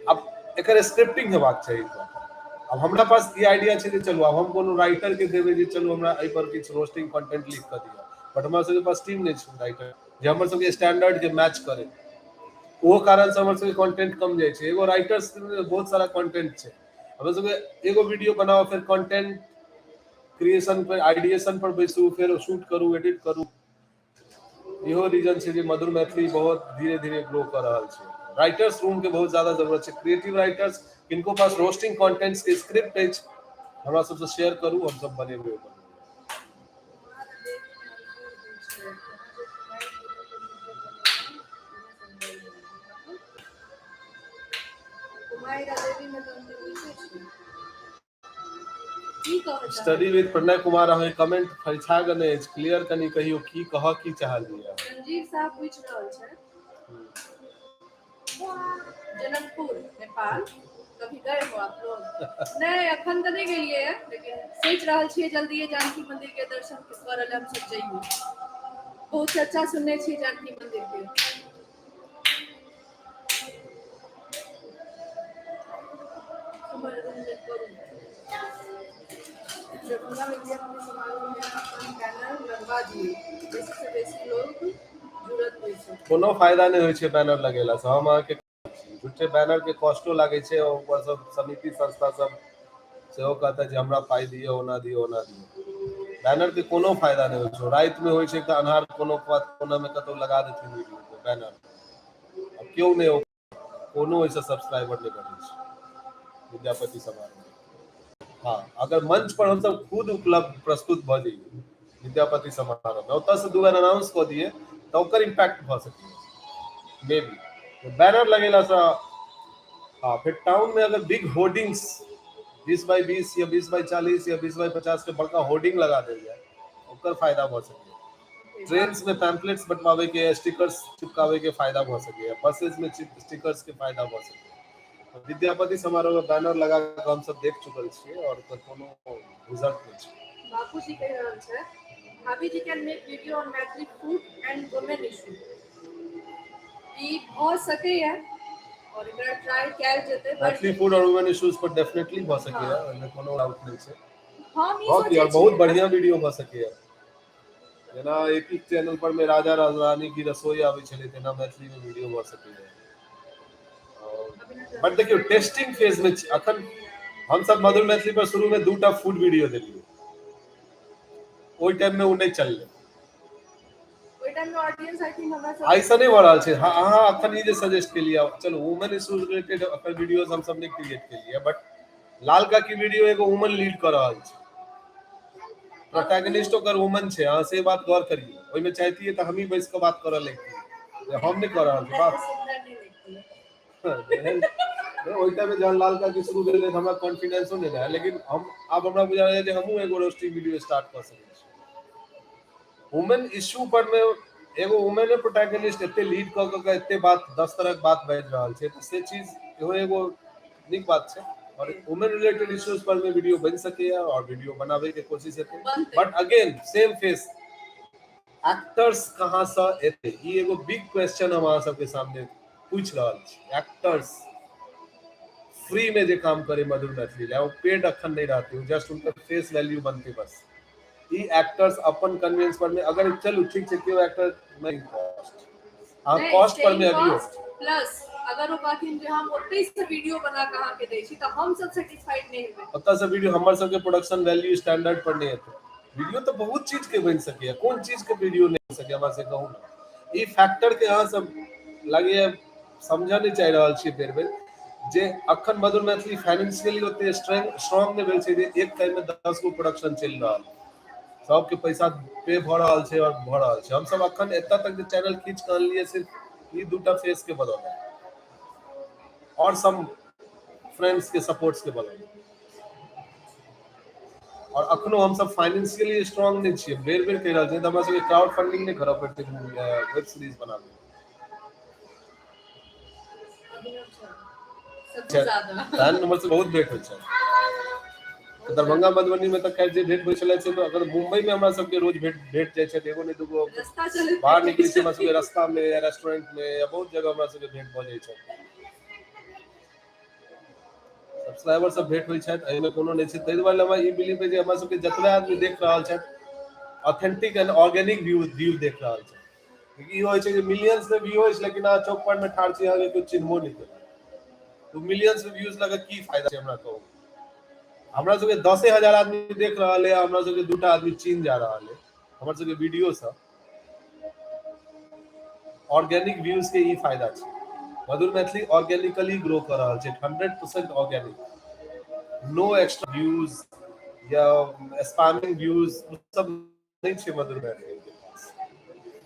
आब एकर स्क्रिप्टिंग हेबाक चाही। आब हमरा पास ई आइडिया छै जे चलू आब हम कोनो राइटर के देबै जे चलू हमरा एहि पर किछु रोस्टिंग कंटेंट लिख कऽ दिअ, बट हमरा सबके पास टीम नहि छै राइटर जे हमर सबके स्टैंडर्ड के मैच करे। ओहो कारण से हमर सबके कंटेंट कम जाइ छै। एगो राइटर्स, बहुत सारा कंटेंट छै हमर सबके। एगो वीडियो बनाओ, फेर कंटेंट क्रिएशन पर, आइडिएशन पर बैसू, फेर शूट करू, एडिट करू। इहो रीजन छै जे मधुर मैथिली बहुत धीरे धीरे ग्रो कऽ रहल छै। राइटर्स रूम के बहुत ज्यादा जरूरत छै। क्रिएटिव राइटर्स, किनको पास रोस्टिंग कंटेंट्स के स्क्रिप्ट अछि, हमरा सबसँ शेयर करू, हम सब बनेबै ओकर। कुमारि आ देवी मे तऽ अन्तर होइते छै। की कहऽ स्टडी चाहलियै? विद प्रणय कुमार, अहाँके कमेंट फरिछा कऽ नहि अछि। क्लियर कनि कहियौ, की कहऽ की चाहलियै अहाँ? संजीव साह पूछि रहल छथि। जनकपुर नेपाल कभी गए हो आप लोग? नहि, अखन तऽ नहि गेलियै हँ, लेकिन सोचि रहल छियै जल्दिए जानकी मंदिर के दर्शन करऽ लए हमसब जइयै। बहुत चर्चा सुनने छी जानकी मंदिर के। हमर रूम मे करू। दरभंगा में विद्यापति समारोह में अपन बैनर लगवा दिए, बेसी से बेसी लोग जुड़त ओहिसँ। कोनो फायदा नहि होइ छै बैनर लगेलासँ। हम अहाँके झूठे बैनर के कॉस्टो लागै छै, ऊपर सब समिति संस्था सब सेहो कहता जे हमरा पाइ दिअ, ओना दिअ, ओना दिअ। बैनर के कोनो फायदा नहि होइ छै। रातिमे होइ छै तऽ अन्हार कोनो कोना मे कतहु लगा देथिन वीडियो के बैनर, आ केओ नहि, कोनो ओहिसँ सब्सक्राइबर नहि बढ़ै छै विद्यापति समारोह। हँ, अगर मंच पर हमसब खुद उपलब्ध प्रस्तुत भऽ जइयै विद्यापति समारोह मे, ओतऽ से दू बेर अनाउंस कऽ दियै, तऽ ओकर इम्पैक्ट भऽ सकैए मे बी। बैनर लगेलासँ। हँ, फेर टाउन मे अगर बिग होर्डिंग्स 20 बाई 20 या 20 बाई 40 या 20 बाई 50 के बड़का होर्डिंग लगा देल जाय, ओकर फायदा भऽ सकैए। ट्रेन्स में पैम्पलेट्स बंटवावे के, स्टिकर्स चिपकावे के फायदा भऽ सकैए। बसेस में स्टिकर्स के फायदा भऽ सकैए। विद्यापति समारोह में बैनर लगा कऽ हमसब देख चुकल छियै और ओकर कोनो रिजल्ट नहि छै। बापूजी कहि रहल छै, भाभी जी can make video on Maithili food and women issue. ई भऽ सकैए और एकरा ट्राई कैल जेतै। मैथिली फूड और वुमेन इश्यूज पर डेफिनेटली भऽ सकैए, ओहिमे कोनो डाउट नहि छै। हम ई भऽ सोचै और बहुत छियै बढ़िया वीडियो भऽ सकैए। जेना एक एक चैनल पर में राजा रानी की रसोई आबै छलै, तेना मैथिली में वीडियो भऽ सकैए। बट देखियौ, टेस्टिंग फेज में छी अखन हमसब। मधुर मैथिली पर शुरू में दूटा फूड वीडियो देलियै, ओहि टाइम में ओ नहि चललै। ओहि टाइम मे ऑडियंस I think हमरा सब ऐसा नहि भऽ रहल छै। हाँ, अहाँ अखन ई जे सजेस्ट केलियै, चलू, वुमेन इश्यूज रिलेटेड अखन वीडियोज हमसब नहि क्रिएट केलियै, बट लाल काकी वीडियो एगो वुमन लीड कऽ रहल छै, प्रोटैगनिस्ट ओकर वुमन छै। अहाँ से बात गौर करियौ। ओहिमे चाहतियै तऽ हमही बैस कऽ बात करऽ लगितियै, हम नहि कऽ रहल छी बात। सुन्दर नहि लगती। नहि, ओहि टाइम मे जहन लाल काकी शुरू भेलै तऽ हमरा कॉन्फिडेंसो नहि रहै, लेकिन हम आब हमरा बुझा रहल जे हमहूँ एगो रोस्टिंग वीडियो स्टार्ट कऽ सकै छी। वुमेन इश्यू पर मे एगो वुमेन प्रोटैगनिस्ट एते लीड कऽ कऽ के एते बात, 10 तरहक बात बाजि रहल छै, तऽ से चीज इहो एगो नीक बात छै और वुमेन रिलेटेड इश्यूज पर मे वीडियो बनि सकैया और वीडियो बनाबै के कोशिश हेतै। बनतै। But again same face, actors कहाँ से एतै? ई एगो बिग क्वेश्चन हम अहाँ सबके सामने पूछि रहल छी। एक्टर्स फ्री में जे काम करे मधुर मैथिली ला, ओ पेड अखन नहि रहते, जस्ट हुनकर फेस वैल्यू बनते बस। ई एक्टर्स अपन कन्वीनियंस पर में अगर, चलू ठीक छै, केओ एक्टर नहीं कॉस्ट, अहाँ कॉस्ट पर में अबियौ। प्लस अगर ओ कहथिन जे हम ओतै से वीडियो बना कऽ अहाँके दै छी, तऽ हम सब सेटिस्फाइड नहि हेबै। ओतऽ से वीडियो हमर सबके प्रोडक्शन वैल्यू स्टैंडर्ड पर नहि हेतै। वीडियो तऽ बहुत चीज के बनि सकैया, कोन चीज के वीडियो नहि बनि सकैया, हमरा से कहू ने। ई फैक्टर के अहाँ सब लगैया समझऽ नहि चाहि रहल छियै बेर बेर, जे अखन मधुर मैथिली फाइनेंशियली ओते स्ट्रांग नहि भेल छै जे एक टाइम में 10 गो प्रोडक्शन चलि रहल, सबके पैसा पे भऽ रहल छै और भऽ रहल छै। हमसब अखन एतऽ तक जे चैनल खींच कऽ अनलियै, सिर्फ ई दूटा फेस के बदौलत और सम फ्रेंड्स के सपोर्ट्स के बदौलत। और अखनो हमसब फाइनेंशियली स्ट्रांग नहि छियै, बेर बेर कहि रहल छियै, तऽ हमरा सबके क्राउड फंडिंग नहि करऽ पड़तै वेब सीरीज बनाबै? सबसे ज्यादा। तहन हमर से बहुत भेंट होइ छै दरभंगा मधुबनी में, तऽ खैर जे भेंट होइ छलै से, तऽ अगर मुंबई में हमरा सबके रोज भेंट भेट जाइ छै, एगो नहि दूगो। रास्ता चलैत बाहर निकलै छी हमरा सबके रास्ता में या रेस्टोरेंट में या बहुत जगह हमरा सबके भेंट भऽ जाइ छै। सब्सक्राइबर सब भेंट होइ छथि, एहिमे कोनो नहि छै। ताहि दुआरे हमरा ई बिलीव है जे हमरा सबके जतबे आदमी देख रहल छथि, authentic and organic view view देख रहल छथि। ई होइ छै जे मिलियंस में व्यू होइ छै, लेकिन अहाँ चौक पर में ठाढ़ छी, अहाँके कोई चिन्हबो नहि करत, तो मिलियंस में व्यूज लगा की फायदा छै, हमरा कहू? हमरा सबके 10,000 आदमी देख रहल है, हमरा सबके दूटा आदमी चिन्ह जा रहल है हमर सबके वीडियो सब। ऑर्गेनिक व्यूज के ई फायदा छै। मधुर मैथिली ऑर्गेनिकली ग्रो कर रहल छै, 100% organic, no extra views या स्पैमिंग व्यूज सब नहि छै मधुर मैथिली के पास,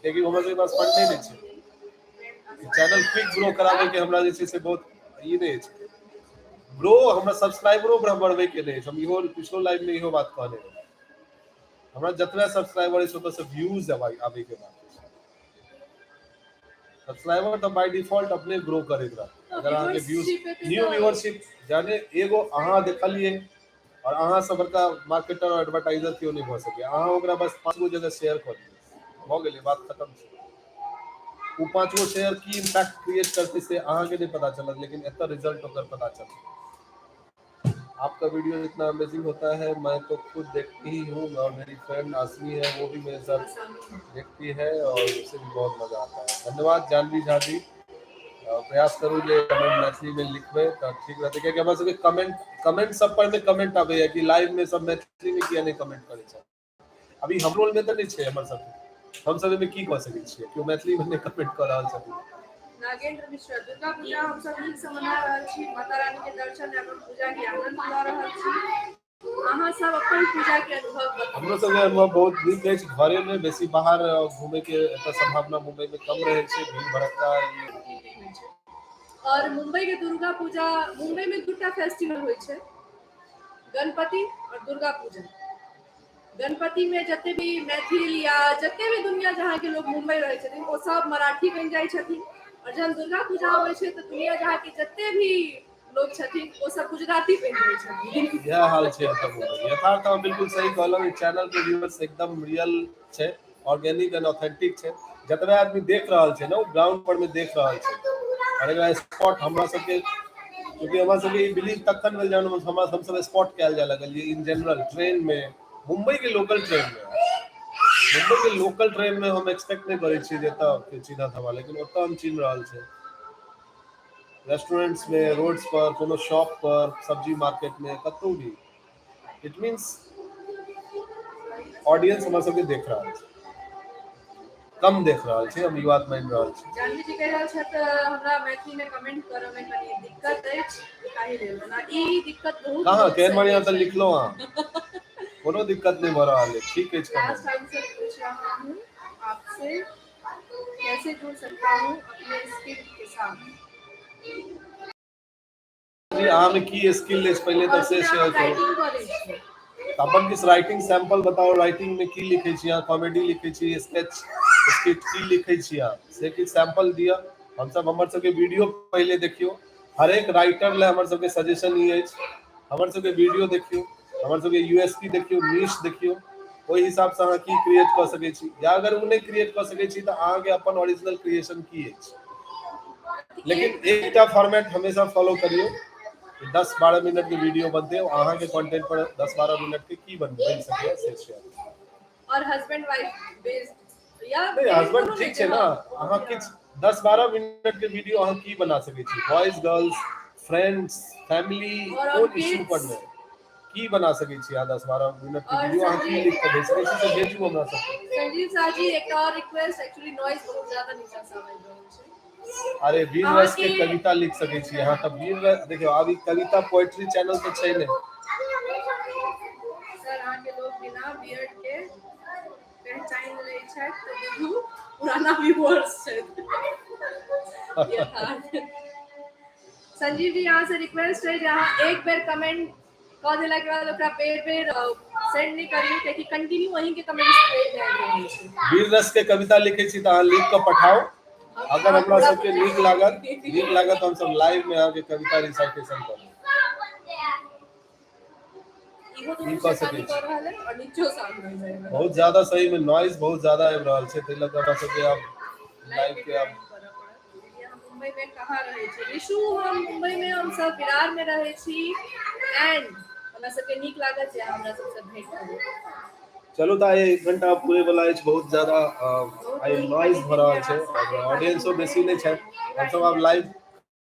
कियाकि हमर सबके पास फंड नहि छै। चैनल क्विक ग्रो कराबै के हमरा जे छै से बहुत ई नहि छै ग्रो, हमरा सब्सक्राइबरो बढ़बै के नहि छै। हम इहो पिछलो लाइव में इहो बात कहने रही, हमरा जतबे सब्सक्राइबर अछि ओतऽ से व्यूज आबै के बात छै। सब्सक्राइबर तऽ बाय डिफॉल्ट अपने ग्रो करैत रहत। अगर अहाँके व्यूज, न्यू व्यूअरशिप, जाने एगो अहाँ देखलियै और अहाँ से बड़का मार्केटर और एडवर्टाइजर केओ नहि भऽ सकैए। अहाँ ओकरा बस 5 गो जगह शेयर कऽ दियौ, भऽ गेलै, बात खतम छै। ओ 5 गो शेयर की इम्पैक्ट क्रिएट करतै से अहाँके नहि पता चलत, लेकिन एतऽ रिजल्ट ओकर पता चलत। आपका वीडियो इतना अमेजिंग होता है, मैं तो खुद देखती ही हूँ और मेरी फ्रेंड आसमी है, वो भी मेरे साथ देखती है और उसे भी बहुत मजा आता है। धन्यवाद जानवी झा जी। प्रयास करू जे कमेंट मैथिली में लिखबै तऽ ठीक रहतै, कियाकि हमरा सबके कमेंट सब पर में कमेंट आबैया कि लाइव में सब मैथिली में किया नहि कमेंट करै छै। अभी हमरो में तऽ नहि छै, हमर सबके, हम सब एहिमे की कऽ सकै छियै, केओ मैथिली में नहि कमेंट कऽ रहल छथिन। नागेंद्र मिश्रा, दुर्गा पूजा हम सब नीक से मना रहल छी, माता रानी के दर्शन एवं पूजा के आनंद लऽ रहल छी। अहाँ सब अपन पूजा के अनुभव बताउ। हमरो सबके अनुभव बहुत नीक अछि। घरे में बेसी बाहर घूमे के एतऽ संभावना मुंबई में कम रहै छै, भीड़ भड़क्का। और मुंबई के दुर्गा पूजा, मुंबई में दूटा फेस्टिवल होइ छै, गणपति और दुर्गा पूजा। गणपति में जते भी मैथिल या जते भी दुनिया जहाँ के लोग मुंबई रहै छथिन ओ सब मराठी बनि जाइ छथिन, और जहन दुर्गा पूजा अबै छै तऽ दुनिया जहाँ के जते भी लोग छथिन ओ सब गुजराती बनि जाइ छथिन। इएह हाल छै एतऽ मुंबई। यथार्थ हम बिल्कुल सही कहलहुँ, ई चैनल के व्यूअर्स एकदम रियल छै, ऑर्गेनिक एंड ऑथेंटिक छै। जतबे आदमी देख रहल छै ने, ओ ग्राउंड पर में देख रहल छै। और एकरा स्पॉट हमरा सबके, क्योंकि हमरा सबके ई बिलीव तखन भेल जहन हम सब स्पॉट कयल जाय लगलियै इन जनरल ट्रेन में, मुंबई के लोकल ट्रेन में। मुंबई के लोकल ट्रेन में हम एक्सपेक्ट नहीं करै छियै जे एतऽ केओ चिन्हत हमरा, लेकिन ओतऽ हम चिन्ह रहल छै। रेस्टोरेंट्स में, रोड्स पर, कोनो शॉप पर, सब्जी मार्केट में, कतौ भी। It means audience हमरा सबके देख रहल छै, कम देख रहल छै, हम ई बात मानि रहल छी। जानवी जी कहि रहल छथि हमरा मैथिली में कमेंट करऽ में कनी दिक्कत अछि, ताहि लेल ओना ई दिक्कत बहुत कहाँ लोक केहन बढ़िया से तऽ लिखलहुँ अहाँ, कोनो दिक्कत नहीं भऽ रहल है, ठीक अछि। लास्ट आंसर पूछ रहा हूँ आपसे, कैसे जुड़ सकता हूँ अपने स्किल के साथ? जी, अहाँ में की स्किल अछि पहिले तऽ से शेयर करू। राइटिंग करै छी। अपन किछु राइटिंग सैंपल बताउ, राइटिंग में की लिखै छी अहाँ? कॉमेडी लिखै छी, स्केच, स्किट, की लिखै छी अहाँ, से किछु सैंपल दिअ। हमसब हमर सबके वीडियो पहिले देखियौ। हरेक राइटर लए हमर सबके सजेशन ई अछि, हमर सबके वीडियो देखियौ, हमर सबके यूएसपी देखियौ, नीश देखियौ, ओहि हिसाबसँ अहाँ की क्रिएट कऽ सकै छी, या अगर ओ नहि क्रिएट कऽ सकै छी तऽ अहाँके अपन ओरिजिनल क्रिएशन की अछि। लेकिन एकटा फॉर्मेट हमेशा फॉलो करियौ, 10-12 मिनट के वीडियो बनते, अहाँके कंटेंट पर 10-12 मिनट के की बनि सकैए से शेयर। और हस्बैंड वाइफ बेस्ड या नहीं, हस्बैंड ठीक छै ना, अहाँ किछु 10-12 मिनट के वीडियो अहाँ की बना सकै छी, बॉयज, गर्ल्स, फ्रेंड्स, फैमिली, और कोन इशू kids। पर ने की बना सकै छी अहाँ 10-12 मिनट के और वीडियो अहाँ की संजीव- लिख के भेज सकै छी से भेजू हमरा सबके। संजीव शाह जी, एक और रिक्वेस्ट, एक्चुअली नॉइज बहुत ज्यादा नीचा से आबि रहल छै। अरे वीर रस के अहाँके- कविता लिख सकै छी अहाँ तऽ वीर रस देखियौ, आब ई कविता पोएट्री चैनल तऽ छै ने। सर, अहाँके लोग बिना बियर्ड के पहचान लै छथि तऽ बुझू पुराना व्यूअर्स छथि। यथार्थ। संजीव जी, अहाँ से रिक्वेस्ट है जे अहाँ एक बेर कमेंट कऽ देला के बाद ओकरा बेर बेर सेंड नहि करियौ, कियाकि कंटिन्यू अहीं के कमेंट्स पे आबि रहल छै। वीर रस के कविता लिखै छी तऽ अहाँ लिख कऽ पठाउ। अगर हमरा सबके नीक लागत, हम सब लाइव में अहाँके कविता रिसाइटेशन करब। इहो ई दुनू कऽ शैतानी सकै छी। कऽ रहल है और नीचो साउंड हो जाएगा। बहुत ज्यादा, सही में नॉइज बहुत ज्यादा आबि रहल छै, ताहि लऽ कऽ हमरा सबके आब लाइव के आब करऽ पड़त। दीदी, हम मुंबई में कहाँ रहै छी? निशु, हम मुंबई में, हम सब विरार में रहै छी एंड हमरा सबके नीक लागत जे अहाँ हमरा सबसँ भेंट करू। चलू तऽ आइ 1 घंटा पूरे वाला अछि। बहुत ज्यादा आइ नॉइज भऽ रहल छै और ऑडियंसो बेसी नहि छथि। हमसब आब लाइव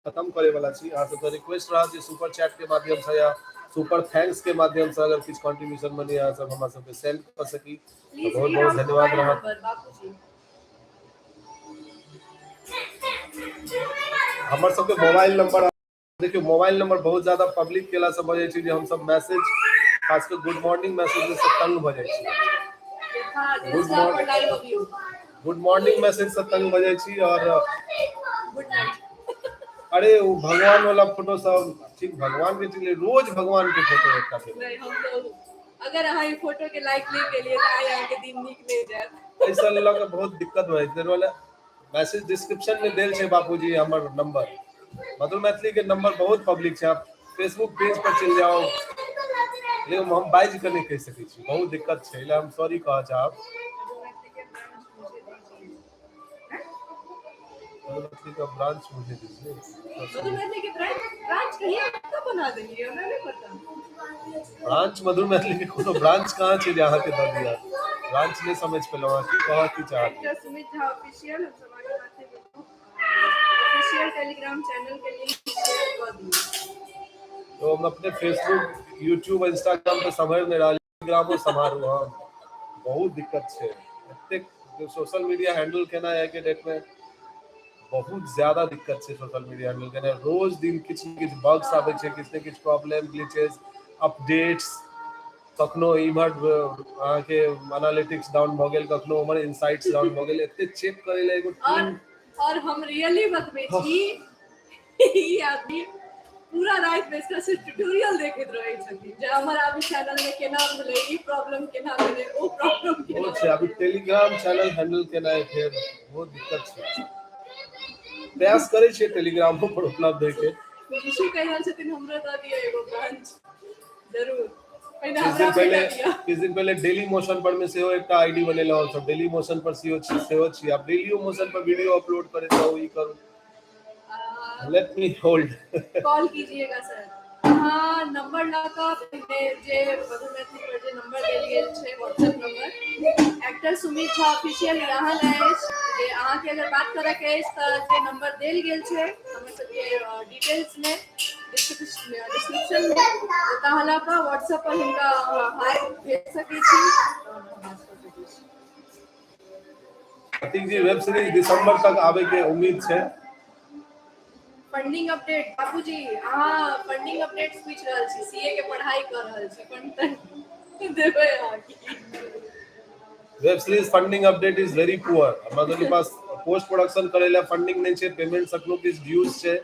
खत्म करे वाला छी। अहाँ सबके रिक्वेस्ट रहत जे सुपर चैट के माध्यम से या सुपर thanks के माध्यम से अगर किछु कंट्रीब्यूशन मनी अहाँ सब हमरा सबके सेंड कऽ सकी तऽ प्लीज बहुत बहुत धन्यवाद रहत। नंबर बापूजी। हमर सबके मोबाइल नंबर देखियौ, मोबाइल नंबर बहुत ज्यादा पब्लिक केला से भऽ जाइ छै जे हमसब मैसेज, खास कऽ गुड मॉर्निंग मैसेज से तंग भऽ जाइ छी। यथार्थ। Good Insta पर morning. Live अबियौ। गुड मॉर्निंग मैसेज से तंग भऽ जाइ छी और गुड नाइट। अरे ओ भगवान वाला फोटो सब ठीक, भगवान के ठीक, रोज भगवान के फोटो एकटा फेर। नहीं, हम तो अगर अहाँ ई फोटो के लाइक नहीं केलिए तऽ आइ अहाँके दिन नीक नहि जायत। एहि सब लऽ कऽ बहुत दिक्कत भऽ जाइ छै। ताहि दुआरे मैसेज डिस्क्रिप्शन में देल छै बापूजी हमर नंबर। मधुर मैथिली के नंबर बहुत पब्लिक छै, आप फेसबुक पेज पर चलि जाउ, लेकिन हम बाजि कऽ नहि कहि सकै छी, बहुत दिक्कत छै, एहि हम सॉरी कहऽ चाहब। मधुर मैथिली का ब्रांच मुझे दीजिए। मधुर मैथिली के ब्रांच, ब्रांच कहिया कब बना देलियै, हमरा नहि पता। ब्रांच मधुर मैथिली के कोनो ब्रांच कहाँ छै जे अहाँके दऽ दिअ? ब्रांच नहि समझ पेलहुँ, अहाँ की कहऽ की चाहत? एक्टर सुमित झा ऑफिशियल, हम सब आगे बात ऑफिशियल टेलीग्राम चैनल के लिंक शेयर कऽ दियौ। तो हम अपने फेसबुक, यूट्यूब, इंस्टाग्राम पे सम्हारि नहि रहल, टेलीग्रामो सम्हारू हम, बहुत दिक्कत छै। एतेक सोशल मीडिया हैंडल केनाइ आइ के डेट में बहुत ज्यादा दिक्कत छै। सोशल मीडिया हैंडल केनाइ, रोज दिन किछु ने किछु बग्स आबै छै, किछु ने किछु प्रॉब्लम, ग्लिचेस, अपडेट्स, कखनो इम्हर अहाँके एनालिटिक्स डाउन भऽ गेल, कखनो उम्हर इनसाइट्स डाउन भऽ गेल, एते चेक करै लए एगो और टीम। और हम रियली बतबै छी, ई आदमी पूरा राति बैस कऽ सिर्फ ट्यूटोरियल देखैत रहै छथिन जे हमर आबी चैनल में केना भेलै ई प्रॉब्लम, केना भेलै ओ प्रॉब्लम, केना बहुत छै। अभी टेलीग्राम चैनल हैंडल केनाइ फेर बहुत दिक्कत छै। प्रयास करै छियै टेलीग्रामो पर उपलब्ध होइके। यीशु कहि रहल छथिन हमरो दऽ दिअ एगो ब्रांच। जरूर, पहिने किछु दिन हमरा पहिले भेटऽ दिअ। किछु दिन पहिले डेली मोशन पर मे सेहो एकटा आईडी बनेलहुँ हमसब, डेली मोशन पर सेहो छी, सेहो छी। आब डेलियो मोशन पर वीडियो अपलोड करैत रहू, ई करू। Let me hold. Call कीजिएगा सर। अहाँ नंबर लऽ कऽ पहिने जे मधुर मैथिली पर जे नंबर देल गेल छै, WhatsApp number, actor Sumit Jha official यहाँ अछि, जे अहाँके अगर बात करऽके अछि तऽ जे नंबर देल गेल छै हमर सबके डिटेल्स में, डिस्क्रिप्शन में, ओतऽ अहाँ लऽ कऽ व्हाट्सएप पर हिनका हाय भेज सकै छी, तहन अहाँ बात कऽ सकै छी। प्रतीक जी, वेब सीरीज दिसंबर तक आबे के उम्मीद छै। फंडिंग अपडेट, बाबूजी अहाँ फंडिंग अपडेट पूछि रहल छी, सीए के पढ़ाई कऽ रहल छी, फंड तऽ देबै अहाँ की? Web series funding update is very poor. हमरा सबके पास पोस्ट प्रोडक्शन करै लए फंडिंग नहि छै, पेमेंट अखनो किछु ड्यूज छै।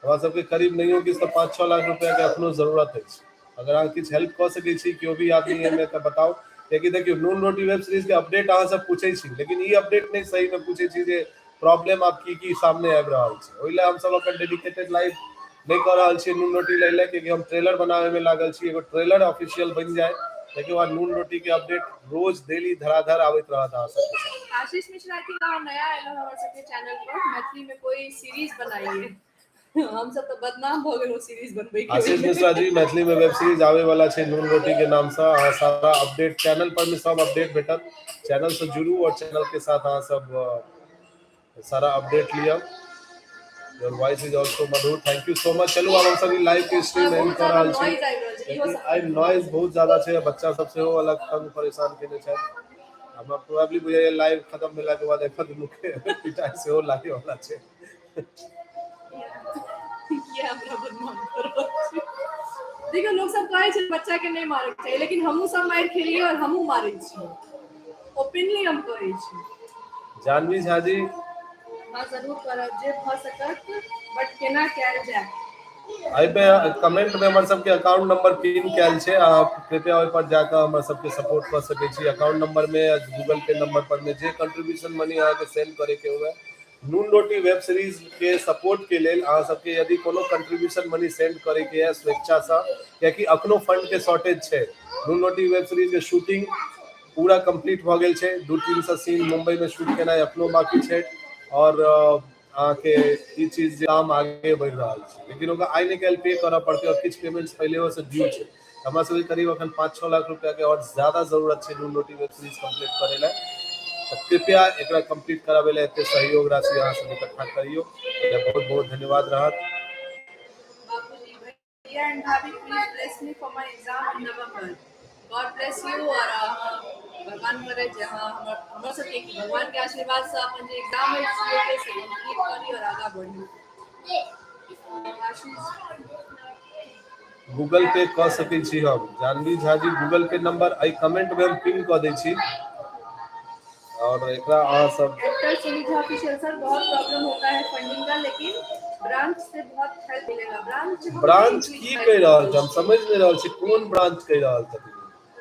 हमरा सबके करीब नहियो किछु तऽ 5-6 लाख रुपया के अखनो जरूरत अछि। अगर अहाँ किछु हेल्प कऽ सकै छी, केओ भी आदमी एहिमे, तऽ बताउ। कियाकि देखियौ, नून रोटी वेब सीरीज के अपडेट अहाँ सब पूछै छी, लेकिन ई अपडेट नहि सही मे पूछै छी जे प्रॉब्लम आब की की सामने आबि रहल छै। ओहि लए हमसब अखन डेडिकेटेड लाइव नहि कऽ रहल छियै नून रोटी लै लए, कियाकि हम ट्रेलर बनाबै मे लागल छी। एगो ट्रेलर ऑफिशियल बनि जाय, ताहिके बाद नून रोटी के अपडेट रोज डेली धराधर आबैत रहत अहाँ सबके सामने। आशीष मिश्रा की अहाँ नया एलहुँ हमर सबके चैनल पर, मैथिली में कोई सीरीज बनाइए। हम सब तऽ बदनाम भऽ गेलहुँ सीरीज बनबै के। आशीष मिश्रा जी, मैथिली में वेब सीरीज आवे वाला छै नून रोटी के नाम से। अहाँ सारा अपडेट चैनल पर में सब अपडेट भेटत। चैनल से जुड़ू और चैनल के साथ अहाँ सब सारा अपडेट लिअ। Your voice is also Madhur, thank you so much. चलू, आब हम सब ई लाइव के स्ट्रीम एंड बहुत कऽ ज्यादा रहल छी। नॉइज आबि रहल छै, इहो कियाकि सब। आइ नॉइज बहुत ज्यादा छै, बच्चा सब सेहो अलग तंग परेशान केने छथि। हमरा प्रोबेबली बुझाइया लाइव खत्म भेला के बाद एखन दुनू के पिटाई सेहो लागे वाला छै। किया हमरा बदनाम कऽ रहल छी? देखियौ, लोक सब कहै छै बच्चा के नहि मारैके चाही, लेकिन हमहूँ सब मारि खेलियै और हमहूँ मारै छी, ओपनली हम कहै छी। जानवी झा जी। हाँ, जरूर करब जे भऽ सकत, बट केना कयल जाय? एहिमे कमेंट में हमर सबके अकाउंट नंबर पिन कयल छै। अहाँ कृपया ओहि पर जाकऽ हमर सबके सपोर्ट कऽ सकै छी। अकाउंट नंबर में, गूगल पे नंबर पर में जे कंट्रीब्यूशन मनी अहाँके सेंड करे के हुए, नून रोटी वेब सीरीज के सपोर्ट के लेल अहाँ सबके यदि कोनो कंट्रीब्यूशन मनी सेंड करे के है स्वेच्छा से, कियाकि अखनो फंड के शॉर्टेज छै। नून रोटी वेब सीरीज के शूटिंग पूरा कंप्लीट भऽ गेल छै, 2-3 सौ सीन मुंबई में शूट केनाइ अखनो बाकी छै और अहाँके ई चीज जे काम आगे बढ़ि रहल छै, लेकिन ओकरा आइ ने काल्हि पे करऽ पड़तै और किछु पेमेंट्स पहिलेओ से ड्यू छै। हमरा सबके करीब अखन 5-6 लाख रुपया के और ज्यादा जरूरत छै नून रोटी वेब सीरीज कंप्लीट करे लए। तऽ कृपया एकरा कंप्लीट कराबै लए एते सहयोग राशि अहाँ सब इकट्ठा करियौ। बहुत बहुत धन्यवाद रहत। बाबूजी, भैया एंड भाभी, please bless me for my exam in November. God bless you और अहाँ भगवान करे जे अहाँ हमर हमर सबके की भगवान के आशीर्वाद से अपन जे एग्जाम अछि सीए के से कंप्लीट करी और आगाँ बढ़ी। आशीष। गूगल पे कऽ सकै छी हम। जानवी झा जी, गूगल पे नंबर एहि कमेंट में हम पिन कऽ दै छी और एकरा अहाँ सब actor Sumit Jha official sir, बहुत प्रॉब्लम होता है फंडिंग का, लेकिन ब्रांच से बहुत हेल्प मिलेगा। ब्रांच हम ब्रांच नहीं की बुझि कहि रहल छै? हम पाबि समझ नहि रहल छी कोन ब्रांच कहि रहल छथिन।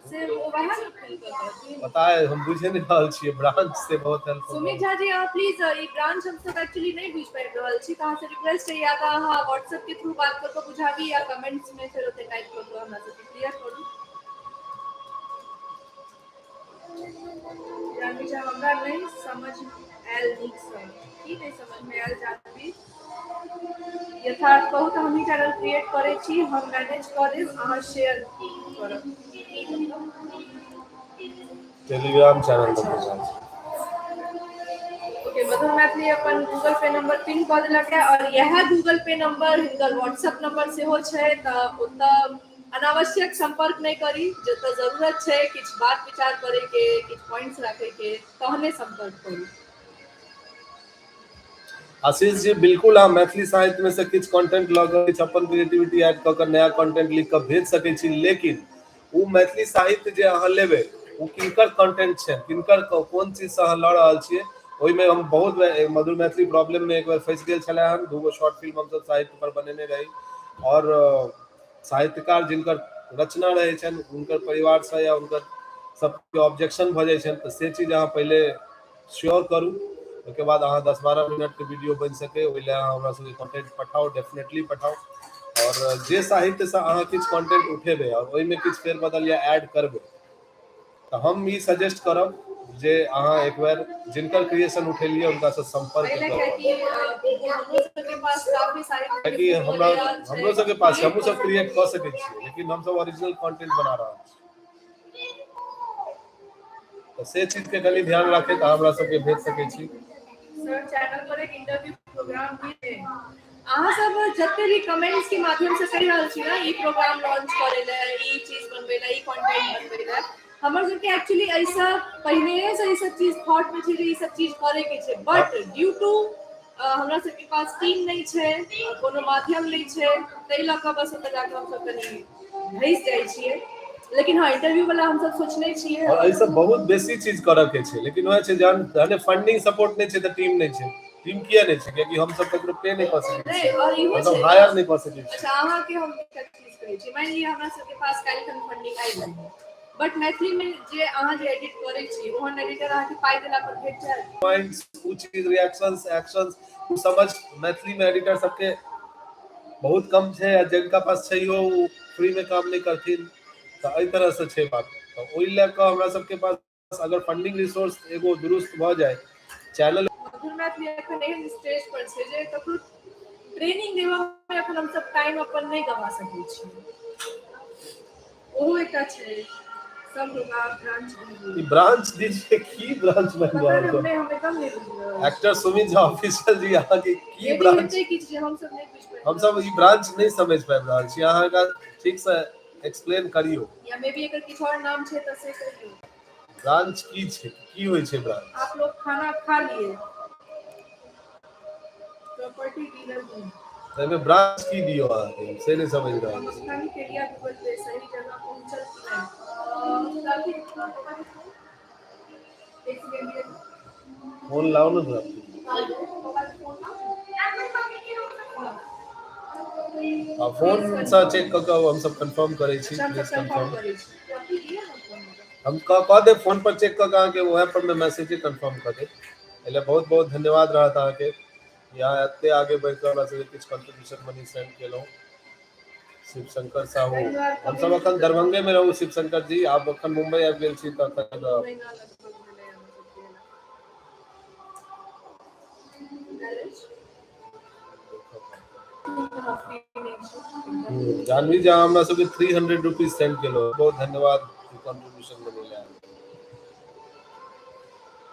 से वएह ने फोन कऽ कहथिन। पता है, हम बुझे नहि रहल छियै, ब्रांच से बहुत हेल्प। सुमित झा जी, अहाँ प्लीज, ई ब्रांच हम सब एक्चुअली नहि बुझि पाबि रहल छी, तऽ अहाँ से रिक्वेस्ट है, या तऽ अहाँ व्हाट्सएप के थ्रू बात कऽ कऽ बुझाबी या कमेंट्स में फेर ओते टाइप कऽ कऽ हमरा सबके क्लियर करू। जानवी झा, हमरा नहि समझ आयल नीकसँ। की नहि समझमे आयल, जानवी? यथार्थ कहू तऽ हमही चैनल क्रिएट करै छी, हम मैनेज कऽ देब, अहाँ शेयर करब। टेलीग्राम चैनल पर। ओके, मधुर मैथिली अपन गूगल पे नंबर पिन कऽ देलक है और इएह गूगल पे नंबर हिनकर व्हाट्सएप नंबर सेहो छै, तऽ ओतऽ अनावश्यक संपर्क नहि करी। जतऽ जरूरत छै किछु बात विचार करे के, किछु पॉइंट्स राखे के, तहने संपर्क करू। आशीष जी, बिल्कुल, अहाँ मैथिली साहित्य में से किछु कंटेंट लऽ कऽ, किछु अपन क्रिएटिविटी ऐड कऽ कऽ नया कंटेंट लिख कऽ भेज सकै छी। लेकिन ओ मैथिली साहित्य जे अहाँ लेबै, ओ किनकर कंटेंट छै, किनकर कोन चीजसँ अहाँ लऽ रहल छियै, ओहिमे हम बहुत मधुर मैथिली प्रॉब्लम में एक बेर फँसि गेल छलै हन। दूगो शॉर्ट फिल्म हमसब साहित्य पर बनेने रही और साहित्यकार जिनकर रचना रहै छनि, हुनकर परिवारसँ या हुनकर सबके ऑब्जेक्शन भऽ जाइ छनि। तऽ से चीज अहाँ पहिले श्योर करू, ओहिके बाद अहाँ 10-12 मिनटके वीडियो बनि सकै, ओहि लए अहाँ हमरा सबके कंटेंट पठाउ, डेफिनेटली पठाउ। आओर जे साहित्यसँ अहाँ किछु कंटेंट उठेबै आओर ओहिमे किछु फेरबदल या ऐड करबै, तऽ हम ई सजेस्ट करब जे अहाँ एक बेर जिनकर क्रिएशन उठेलियै, हुनकासँ संपर्क एहि लए करू। कियाकि हमरो सबके पास काफी साहित्य कियाकि हमरा हमरो सबके पास छै, हमहूँ सब क्रिएट कऽ सकै छियै, लेकिन हमसब ओरिजिनल कंटेंट बना रहल छी। तऽ से चीजके कनि ध्यान राखैत अहाँ हमरा सबके भेज सकै छी। सर, चैनल पर एक इंटरव्यू प्रोग्राम भी है। अहाँ सब जते भी कमेंट्स के माध्यम से कहि रहल छी ना, ई प्रोग्राम लॉन्च करे ला, ई चीज बनबै ला, ई कंटेंट बनबै ला, हमर सबके एक्चुअली ऐसा पहिने से ई सब चीज थॉट में छै जे ई सब चीज करे के छै, बट ड्यू टू हमरा सबके पास टीम नहि छै, कोनो माध्यम नहि छै, ताहि लऽ कऽ बस ओतऽ जाकऽ हमसब कनि धैस जाइ छियै। लेकिन हँ, इंटरव्यू वाला हमसब सोचने छियै। आओर एहिसँ बहुत बेसी चीज करऽ के छै, लेकिन वएह छै, जहन जहने फंडिंग सपोर्ट नहि छै तऽ टीम नहि छै। टीम किया नहि छै? कियाकि हम सब ककरो पे नहि कऽ सकै नहि छियै। और इहो मतलब छै। हायर नहि कऽ सकै छियै। अच्छा, अहाँके हम एकटा चीज कहै छी। मानि लिअ हमरा सबके पास काल्हि खन फंडिंग आबि गेल, बट मैथिली मे जे अहाँ जे एडिट करै छी, ओहन एडिटर अहाँके पाइ देला पर भेट जायत? पॉइंट्स, उ चीज, रिएक्शंस, एक्शंस, उ समझ मैथिली मे एडिटर सबके बहुत कम छै आ जिनका पास छैहो, ओ फ्री मे काम नहि करथिन। तऽ एहि तरहसँ छै बात। तऽ ओहि लए कऽ हमरा सबके पास अगर फंडिंग रिसोर्स एगो दुरुस्त भऽ जाय चैनल मधुर मैथिली एखन एहन स्टेज पर छै जे ककरो ट्रेनिंग देबऽ मे एखन हमसब टाइम अपन नहि गवा सकै छी। ओहो एकटा छै। सब लोग आप ब्रांच। ई ब्रांच दीजिए, की ब्रांच बनि पता रहल नहि। छै? हमरे हम एकदम नहि बुझि रहल छी। एक्टर सुमित झा ऑफिशियल जी, अहाँके की मे बी ब्रांच? हेतै किछु जे हमसब नहि बुझि पाबि हमसब रहल ई ब्रांच नहि समझ पाबि रहल छी। अहाँ एकरा ठीक से एक्सप्लेन करियौ। छी। या मे बी एकर किछु आओर नाम छै तऽ से कहियौ। ब्रांच की छै? की होइ छै ब्रांच? आप लोग खाना खा लिए? प्रॉपर्टी डीलर हूँ। एहिमे ब्रांच की दियौ अहाँके, से नहि समझ रहल हम छी। अखन केलिया गूगल पे, सही जगह पहुंचल कि नहि? काफी पापा के फोन, एक सेकेंड दिअ। फोन लाओ ना थोड़ा। पापा के फोन लाओ। हाँ। आ फोनसँ चेक कऽ कऽ हमसब कंफर्म करै छी। अच्छा, प्लीज हमसब कंफर्म कंफर्म। करै छी। काफी दिअ ना फोन नंबर। हम कऽ कऽ देब, फोन पर चेक कऽ कऽ अहाँके उएह पर मे मैसेजे कंफर्म कऽ देब। एहि लए बहुत बहुत धन्यवाद रहत अहाँके कि अहाँ एते आगे बढ़ि कऽ हमरा सबके किछु कंट्रीब्यूशन मनी सेंड केलहुँ। शिवशंकर साहू, हमसब एखन दरभंगे मे रहू शिवशंकर जी, आब एखन मुम्बई आबि गेल छी तऽ एखन दू महीना लगभग भेलै हमरा सबके एला। मैरिज फ्री नहि छी एकदम। जानवी जी, अहाँ हमरा सबके ₹300 सेंड केलहुँ, बहुत धन्यवाद कंट्रीब्यूशन मनी लए।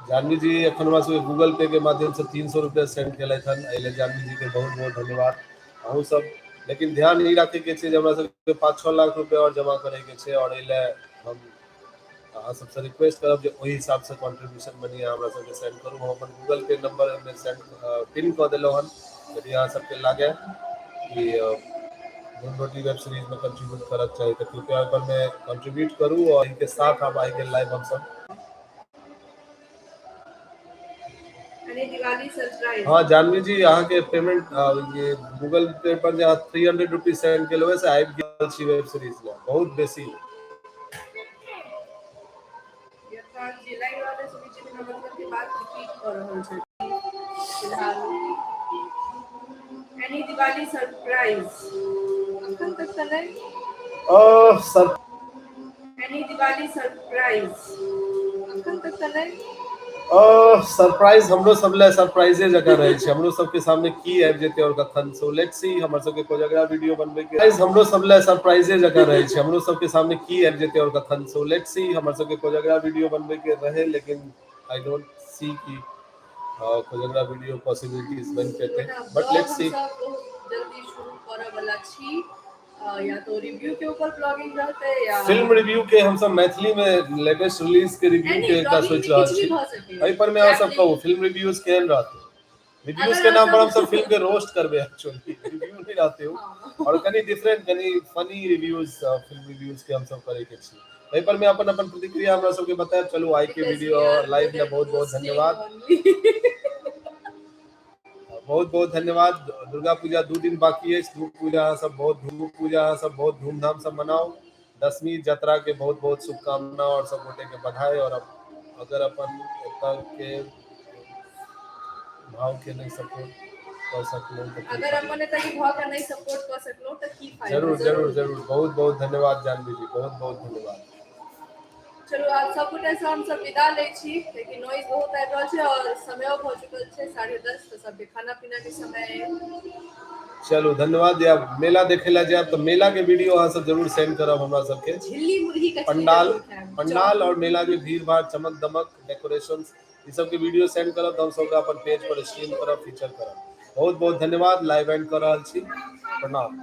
जानवी जी एखन हमरा सबके गूगल पे के माध्यम से ₹300 सेंड केलथि हन। एहि लेल जानवी जी के बहुत बहुत धन्यवाद। अहूँ सब लेकिन ध्यान ई राखै के छै जे हमरा सबके 5-6 लाख रुपया आओर जमा करे के छै और एहि लए हम अहाँ सबसँ रिक्वेस्ट करब जे ओहि हिसाबसँ कंट्रीब्यूशन मनी अहाँ हमरा सबके सेंड करू। हम अपन गूगल पे नंबर एहिमे सेंड पिन कऽ देलहुँ हन। यदि अहाँ सबके लागे कि नून रोटी वेब सीरीज में कंट्रीब्यूट करक चाही, तऽ कृपया ओहि पर मे कंट्रीब्यूट करू और इनके साथ आब आइ गेल लाइव हमसब। यानी दिवाली सरप्राइज। हाँ जानवी जी, अहाँके पेमेंट ये गूगल पे पर जे अहाँ ₹300 सेंड केलहुँ, से आबि गेल छी वेब सीरीज लए बहुत बेसी। कऽ रहल छै फिलहाल। एनी दिवाली सरप्राइज अखन तक तऽ नहि। सर, एनी दिवाली सरप्राइज अखन तक तऽ नहि। सरप्राइज हमरो सब लए सरप्राइजे जकाँ रहै छै, हमरो सबके सामने की आबि जेतै और कखन। सो let's see, हमर सबके कोजगरा वीडियो बनबै के हमरो सब लए सरप्राइजे जकाँ रहै छै, हमरो सबके सामने की आबि जेतै और कखन। सो let's see, हमर सबके कोजगरा वीडियो बनबै के रहै, लेकिन I don't see कि कोजगरा वीडियो पॉसिबिलिटीज बनि पेतै, बट let's see. बहुत जल्दी शुरू करऽ वाला छी, या तो रिव्यू के ऊपर ब्लॉगिंग रहते या फिल्म रिव्यू के। हम सब मैथिली में लेटेस्ट रिलीज के रिव्यू के एकटा सोच रहल छी। एहि पर में अहाँ सब कहू, फिल्म रिव्यूज केहन रहते? रिव्यूज के नाम पर हम सब फिल्म के रोस्ट करबे, एक्चुअली रिव्यू नहीं रहते हो। और कनी डिफरेंट, कनी फनी रिव्यूज, फिल्म रिव्यूज के हम सब करे के छी। एहि पर में अपन अपन प्रतिक्रिया हमरा सबके बतायब। चलू, आई के वीडियो लाइव में बहुत बहुत धन्यवाद, बहुत बहुत धन्यवाद। दुर्गा पूजा 2 दिन बाकी है। पूजा सब बहुत धूम पूजा सब बहुत धूमधाम से मनाओ। दसवीं जतरा के बहुत बहुत शुभकामना और सब गोटे के बधाई। और अब अगर अपन एतऽ के भाव के नहीं सपोर्ट कर सकलहुँ तऽ अगर अपन एतऽ के भाव के नहीं सपोर्ट कर सकलहुँ तऽ की फायदा? जरूर जरूर जरूर। बहुत बहुत धन्यवाद जानवी जी, बहुत बहुत धन्यवाद। चलू, आब सब गोटे से हम सब विदा लै छी, कियाकि नॉइज बहुत आबि रहल छै और समयो भऽ चुकल छै 10:30, तऽ सबके खाना पीना के समय। चलू, धन्यवाद। या मेला देखे ला जायब तऽ मेला के वीडियो अहाँ सब जरूर सेंड करब हमरा सबके। झिल्ली मुरही कचरी पंडाल जरूर खायब। पंडाल और मेला के भीड़ भाड़, चमक दमक, डेकोरेशन, ई सब के वीडियो सेंड करब तऽ हम सब अपन पेज पर स्ट्रीम करब, फीचर करब। बहुत बहुत धन्यवाद। लाइव एंड कर रहल छी। प्रणाम।